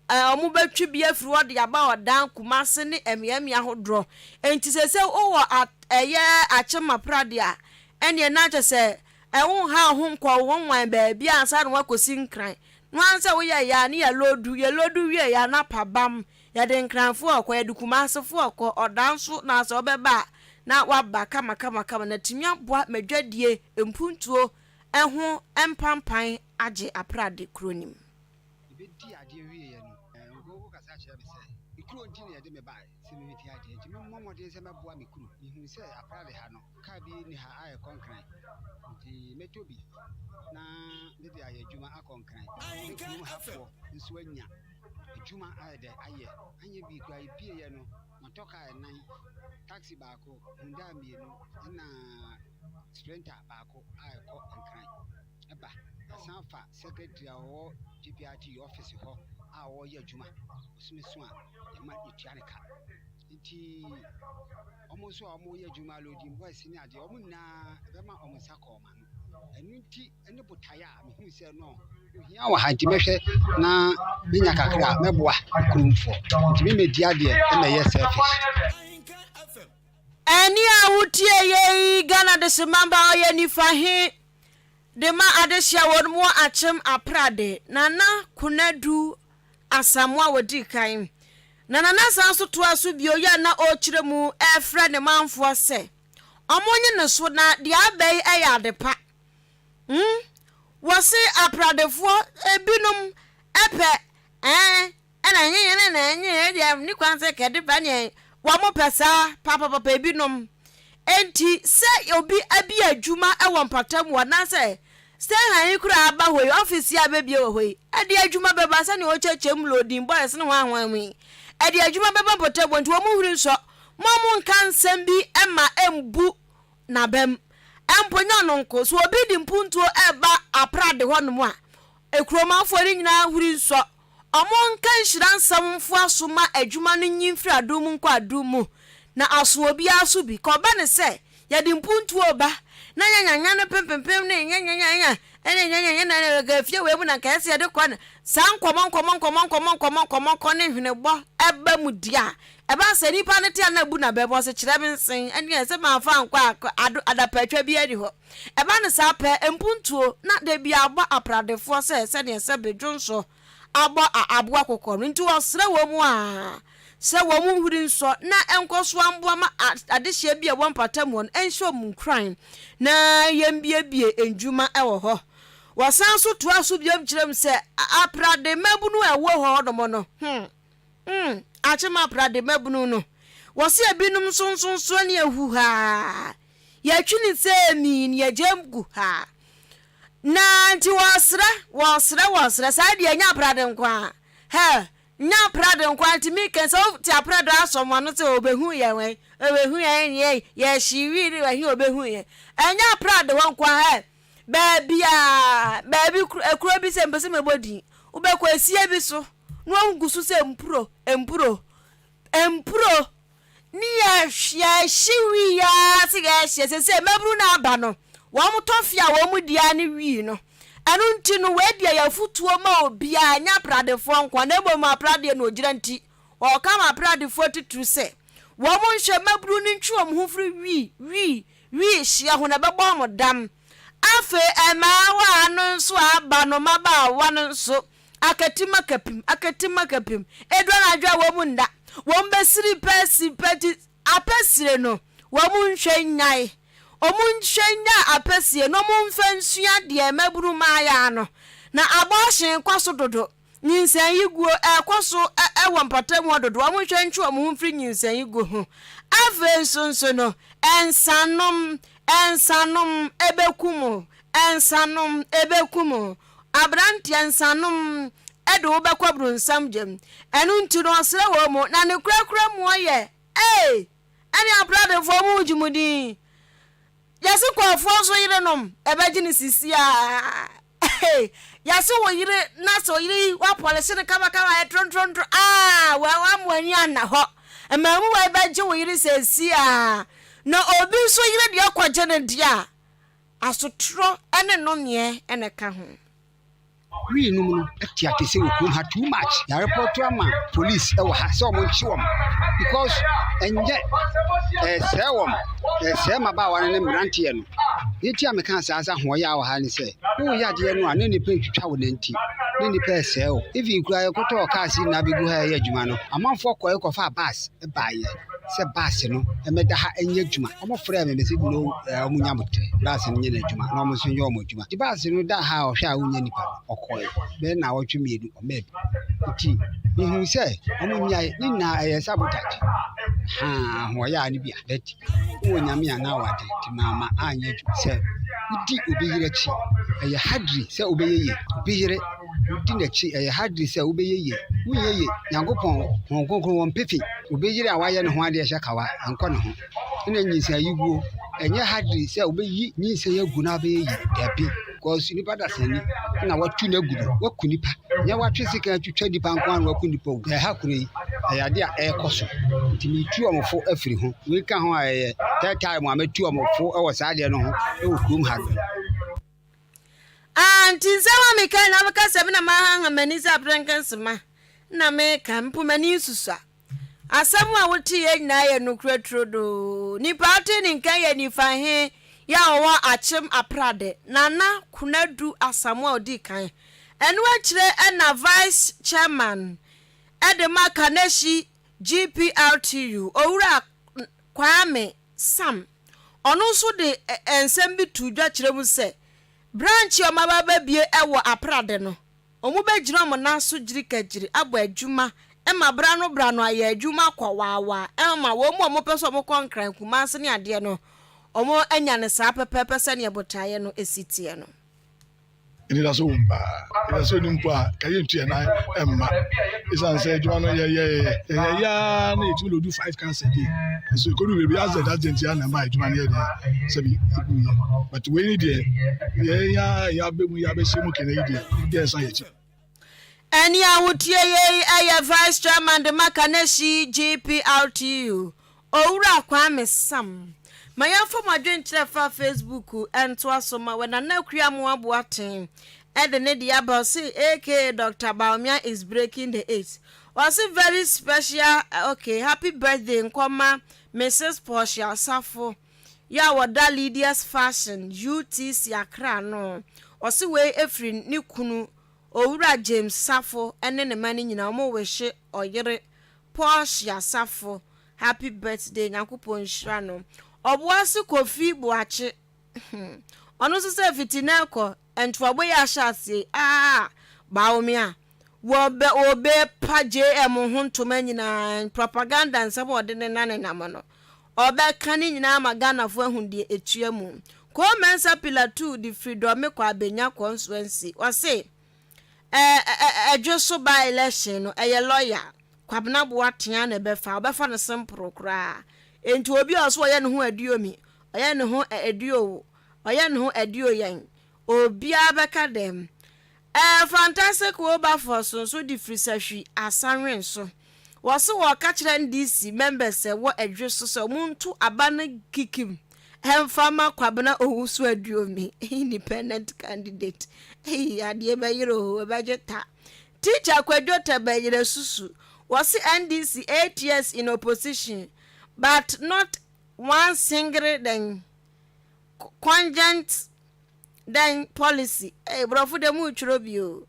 Wɔbɛtwe bi afiri hɔ de aba Ɔdan, Kumase ne mmeammea ahodoɔ. Enti seesei wowɔ a ɛyɛ Akyem Aprade a, ɛnneɛ na kyerɛ sɛ wonha wo ho nkɔ wo nwan baabi ansa na woakɔsi Nkran. No ara ne sɛ woyɛeɛ a ne yɛloodu, yɛloodu wieeɛ a na pabam. Yɛde Nkranfoɔ rekɔ, yɛde Kumasefoɔ rekɔ, Ɔdan nso na sɛ wobɛba a na woaba kamakamakama na atumi aboa ma dwadie, mpuntuo ho mpampan agye Aprade kuro no mu. Mebɛdii adeɛ wieeɛ no, Nkooko kasa kyerɛɛ me sɛ, me kuro nti na yɛde me baeɛ sɛ memmɛdi adeɛ, nti memmɔ mmɔden sɛ mɛboa me kuro. Mehuu sɛ Aprade ha no, kaa bi nni ha a ɛkɔ Nkran, nti mɛtɔ bi na mede ayɛ adwuma akɔ Nkran. Ne kurom hafoɔ nso anya adwuma ayɛ dɛ ayɛ. Anyɛ bi koraa yɛpieeɛ no, matɔ kaa nnan, taxi baako, Hyundai mmienu, ɛna Sprinter baako a ɛkɔ Nkran. ba. Yɛsan fa secretary a ɔwɔ GPRT office hɔ a ɔreyɛ adwuma. Bosome so a, yɛma yɛtua ne ka. Nti wɔn nso a wɔreyɛ adwuma, loading boys ne adeɛ, wɔn nyinaa ɛbɛma wɔn nsa kɔ wɔn ano. Ɛno nti ne botaeɛ a mehuu sɛ no ohia wɔ ha nti mɛhwɛ na menya kakra a mɛboa kuromfoɔ. Nti me mɛdi adeɛ na ɛyɛ selfish. Ɛnne a wotie yɛ yi Ghana desemamba ɔyɛ nifa he de ma adehye a wɔn mu akyem aprade Nana Konadu Asamoah a wɔdii kan. Na Nana san nso toaa so bio yɛ a na ɔrekyerɛ mu refrɛ ne manfoɔ sɛ wɔnnye ne so na deɛ aba yi yɛ ade pa. Hmm, wɔse apradefoɔ binom pɛ ɛɛ Ɛna nye yɛn na nye yɛn deɛ ne kwan sɛ kɛde ba neɛ wɔn pɛ saa papapapa ebinom. Enti sɛ obi abi adwuma wɔ mpata mu anaasɛ Stayhan yi koraa aba hɔ yi, office yi a abɛbie wɔ hɔ yi, ɛde adwuma bɛba sɛdeɛ wɔkyerɛkyerɛ mu loading boys ne hwan hwan mu yi, ɛde adwuma bɛba mpɔtam hɔ nti wɔn nhuri nsɔ. Mo monka nsɛm bi mma ɛmbu n'abam. Mpo nyɛ ɔno nko, sɛ obi de mpuntuo reba aprade hɔnom a, kuromanfoɔ no nyinaa huri nsɔ. Wɔnka nhyira nsɛm mfoa so ma adwuma no nyi mfiri adom mu nkɔ adom mu, na aso obiara so bi. Ka ɔba no sɛ, yɛde mpuntuo reba, na yɛanyanya no pempempem ne nyanyanyanya ne nyanyanya na nka efie wei mu na nka ɛsɛ yɛde kɔ no. Saa nkɔmmɔ nkɔmmɔ nkɔmmɔ nkɔmmɔ nkɔmmɔ nkɔmmɔ nkɔ ne hwenebɔ ba mu deɛ a, ɛba sɛ nipa no te a na abu n'abam, ɔse kyerɛ me nsen, ɛneɛ sɛ mamfa ankɔ a ado adapatwa biara nni hɔ. Ɛba no saa pɛ, mpuntuo na da biara abɔ apradefoɔ sɛ sɛdeɛ sɛbe dwonsɔ abɔ aboa kɔkɔɔ no nti wɔsrɛ wɔn a sɛ wɔn nhuri nsɔ na ɛnkɔ so mmoa ma adehyeɛ bi a ɛwɔ mpɔtam hɔ no nhyɛ wɔn nkuran na yɛmbiebie ndwuma wɔ hɔ. Wɔsan nso toa so biom kyerɛ mu sɛ aprade mmabunu a ɛwɔ hɔ nom no, hmm, hmm, akyem aprade mmabunu no, wɔse ebinom nso nsonsoɔ ne ahuhaa, yɛtwe ne sɛ mii ne yɛgyam gu ha. Na nti wɔsrɛ, wɔsrɛ, wɔsrɛ, saa deɛ ɛnyɛ aprade nko a, hɛ, nyɛ aprade nko a, nti meka sɛ wote aprade asɔ mo ano sɛ ɔbɛhu yɛn wɛn, ɔbɛhu yɛn yɛn, yɛhye wii ne wɔhe ɔbɛhu yɛn, ɛnyɛ aprade hɔ nko a, hɛ, baabi a, baabi kuro bi sɛ mpɛ sɛ mɛbɔ din, wobɛkɔ esie bi so, na wɔn gu so sɛ mpuro, mpuro, mpuro, ne yɛhye wii ara sɛ yɛhye, sɛ sɛ mmabunu no aba no, wɔn tɔfe a wɔn di ara ne wii no. Ɛno nti no, wei deɛ yɛ afotuo ma obiara, ɛnyɛ apradefoɔ nko ara, na mmom apradeɛ na ɔgyina nti, wɔka ma apradefoɔ titiriw sɛ, wɔn nhwɛ mmabunu no ntwe wɔn ho firi wii, wii, wii hyeɛ ho na ɛbɛbɔ wɔn dam. Afei mmaawa no nso a aba no, mmabaawa no nso, akatim akapim, akatim akapim, ɛdu anadwo a wɔn nda, wɔn bɛsiri pɛ si pɛ ti apɛsire no, wɔn nhwɛ nnyae, wɔn nhwɛ nnyae apɛsie no, wɔn mfa nsua deɛ mmabunu mmaayɛ no, na abortion kɔ so dodo, nyinsɛn yi guo ɛkɔ so wɔ mpɔtam hɔ dodo, wɔn nhwɛ ntwe wɔn ho mfiri nyinsɛn yi guo ho. Afei nso nso no, nsanom, nsanom ɛbɛkum wo, nsanom ɛbɛkum wo. Aberanteɛ, nsanom de wo bɛkɔ bronsam gyam. Ɛno nti no ɔsrɛ wɔn mu, na ne korakora mu ɔyɛ, Ei! Ɛne apradefoɔ mo gye mo din. Yɛse kɔɔfoɔ nso yerenom ɛbɛgye no sisiaa. Ei! Yɛse wo yere na sɛ ɔyere yi woapɔlehye no kamakama ayɛ trontrontro aa, wamma w'ani anna hɔ. Mmaamuwa yi bɛgye wo yere sesiaa. Na obi nso yere deɛ kɔgye no deɛ a, Asotorɔ ne nnomeɛ na ɛka ho. Wii nom no te atese wɔ kurom ha too much. Yɛarepɔto ama police wɔ ha sɛ wɔn nkye wɔn because ɛnyɛ ɛsɛe wɔn ɛsɛe mmabaawa no ne mmeranteɛ no. Deɛ nti a meka saa sɛ ahoɔyɛ a wɔ ha ne sɛ woyɛ adeɛ no a na nnipa retwitwa wo nanti na nnipa resɛe wo. Even koraa yɛkɔtɔɔ cars yi nyinaa bɛgu ha ɛyɛ adwuma no amanfoɔ kɔɛ kɔfaa bus baeɛ sɛ bus no mmɛda ha nyɛ adwuma. Wɔfrɛɛ me mese no eh, wɔn nya botrɛ bus no nyɛ n'adwuma na wɔn nso nyɛ wɔn adwuma. Nti bus no da ha a ɔhwɛ a wonya nipa no ɔkɔe bɛyɛ nnawɔtwe mmienu ɔmaa bi. Nti mehuu sɛ wɔn nyae ne nyinaa ɛyɛ sabotage. Haa ahoɔyɛ a ne bi a but wowɔ nyame a na wade nti mamma anyɛ adwuma. Sɛ wodi obi yere akyi ɛyɛ hardly sɛ wobɛyɛ yie. Obi yere wodi n'akyi ɛyɛ hardly sɛ wobɛyɛ yie. Wonyɛ yie Nyankopɔn Honhom Kronkron wɔmpɛ fi. Obi yere a wayɛ ne ho adeɛ hyɛ kawa ɛnkɔ ne ho. Ɛna nyinsɛn yi guo ɛnyɛ hardly sɛ wobɛyi nyinsɛn agu na abɛyɛ yie dabi because nipa dasani na watu no agu no waku nipa nyɛ watwe sekan atwitwa nipa nko ara na waku nipa o. Ɛha kuro yi ɛyɛ adeɛ a ɛrekɔ so nti metu wɔn fo afiri ho. Wei ka ho a ɛyɛ third time a mɛtu wɔn fo wɔ saa adeɛ no ho wɔ kurom ha no. Ah, nti nsɛm a meka nyinaa wobɛka sɛ me na mahaha m'ani sɛ aberɛnkɛnsema na meka, mpo m'ani nsusua. Asɛm a woteeɛ nyinaa yɛ nokorɛ turodoo. Nipa a wotee ne nka yɛ Nifa he yɛ a ɔwɔ Akyem Aprade, Nana Konadu Asamoah a ɔdii kan. Ɛno akyire na Vice Chairman de ma Kaneshie GPRTU, Owura Kwame Sam. Ɔno nso de nsɛm bi too dwa kyerɛ mu sɛ, Branch a wɔaba abɛbue wɔ Aprade no, wɔbɛgyina wɔn nan so gyirikagyiri abɔ adwuma ma berɛ ano berɛ ano ayɛ adwuma akɔ waawaa ma wɔn a wɔpɛ sɛ wɔkɔ Nkran, Kumase ne adeɛ no, wɔanya no saa pɛpɛɛpɛ sɛdeɛ botaeɛ no si teɛ no. Anidaso wɔ mu paa. Anidaso nni mpo a, ka yɛntu yɛn nan mma. Esiane sɛ adwuma no yɛyɛyɛ yɛyɛ ara na yɛtumi lodu 5 cars a day. Nso ɛkɔdu baabi accident accident ya na ɛma adwuma no yɛ dɛn sɛbi ɛgu yɛ. But wei ni deɛ yɛn ya yɛabɛ mu yɛabɛhyɛ mu kɛnɛ yi deɛ yɛnsan yɛkyi. Ɛne a wotie yei ɛyɛ Vice Chairman de ma Kaneshie GPRTU, Owura Kwame Sam. Ma yɛmfa mo adwenkyerɛ fa Facebook ntoa so ma wɔ Nana Akua Amoah Boateng ɛde ne deɛ aba. Ɔse aka Dr. Bawumia is breaking the eight. Ɔse very special, okay, happy birthday nkɔma Mrs. Portia Asafo yɛ a wɔda Lydia's Fashion UTC Accra no. Ɔse wei efiri ne kunu Owura James Safo ne ne ma no nyinaa. Wɔn wehye ɔyere Portia Safo happy birthday, Nyankopɔn nhyira no. Ɔboase Kofi Boakye, ɔno nso sɛ fiti na ɛkɔ ntoabɔ yi ahyɛ aseɛ aa Bawumia wɔbɛ wɔbɛpa JM ho ntoma nyinaa, propaganda nsɛm a ɔde ne nanenam no, ɔbɛka ne nyinaa ma Ghanafoɔ ahu deɛ ɛtua mu. Kɔmɛnsa Pillar 2 de firi Dɔme kɔ Abenya constituency, ɔse ɛdwe so by election no ɛyɛ lawyer Kwabena Boateng na ɛbɛfa, ɔbɛfa no simple koraa. Nti obi a ɔso ɔyɛ ne ho aduomi, ɔyɛ ne ho aduowo, ɔyɛ ne ho aduo yɛn, obiara bɛka dɛm. Fantastic Wilberforce nso de firi Sahwi Asanwen so. Wɔse wɔka kyerɛ NDC members sɛ wɔ ɛdwe so sɛ ɔmo nto aba no kikim ɛmfa ma Kwabena Owusu Aduomi, independent candidate. Eyi adeɛ bɛyere o, ɛbɛgye ta. Teacher Kwadwo Tɛbɛyerɛ Susu, wɔse NDC 8 years in opposition but not one single then cogent then policy. Borɔfo de mu twerɛ bi o.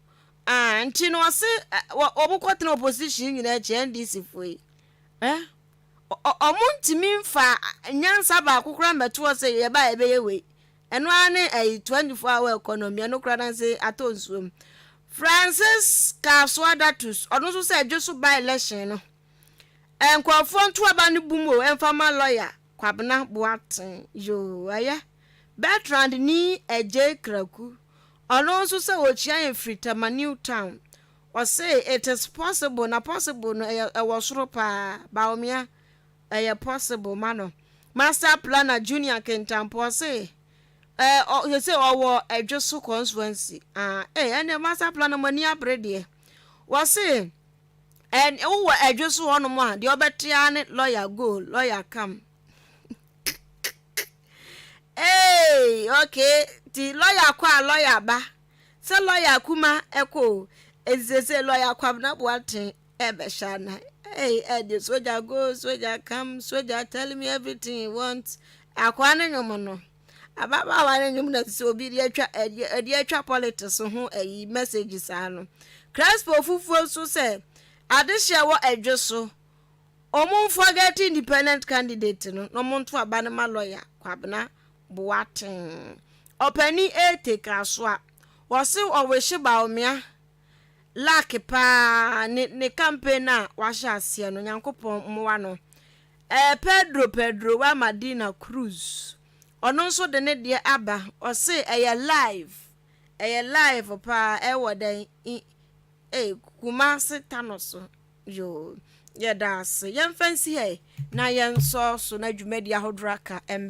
Ah, nti no ɔse wɔn kɔtena opposition nyinaa akyi, NDC foɔ yi ɔmo ntumi nfa nyansa baako koraa mbɛto hɔ sɛ yɛba a yɛbɛyɛ wei. Ɛno ara ne ɛyi 24 hour economy, ɛno koraa nansi atɔ nsuom. Francis Kasoa Datus, ɔno nso sɛ ɛdwe so by election no, nkurɔfoɔ nto aba no bum o ɛmfa ma lawyer Kwabena Boateng. Yoo, ɛyɛ Bertrand ni Ɛgye Kraku, ɔno nso sɛ wɔkyia yɛn firi Tema New Town. Ɔse it is possible na possible no ɛyɛ ɛwɔ soro paa. Bawumia ɛyɛ possible ma no. Master Planner Junior Kentampo, ɔse ɔ sɛ ɔwɔ ɛdwe so constituency. Ah, ɛnna Master Planner mo ani abere deɛ. Wɔse wowɔ ɛdwe so hɔnom a, deɛ ɔbɛtea ne lawyer go, lawyer come. Hey, okay, ti lawyer kɔ a lawyer ba sɛ lawyer kuma ɛkɔ o. Eti lawyer Kwabena Boateng ɛbɛhyɛ anan. Hey, ɛde soldier go, soldier come, soldier tell me everything you want. Akoa ne nwom no, ababaawa ne nwom na sɛ obi de atwa ɛde atwa politics ho ɛyi message saa no. Crespo fufuo nso sɛ adehyɛ wɔ ɛdwe so, ɔmo nforget independent candidate no na ɔmo nto aba no ma lawyer Kwabena Boateng. Ɔpanin ete kaso a wɔse ɔwehye Bawumia luck paa ne campaign a wahyɛ aseɛ no, Nyankopɔn mmoa no. Pedro Pedro wa Madina Cruz, ɔno nso de ne deɛ aba. Ɔse ɛyɛ live, ɛyɛ live paa. Ɛwɔ dɛn Kumase tano so. Yoo, yɛda ase. Yɛmfa nsi ha na yɛnsɔ so na dwumadi ahodoɔ aka mbɛ.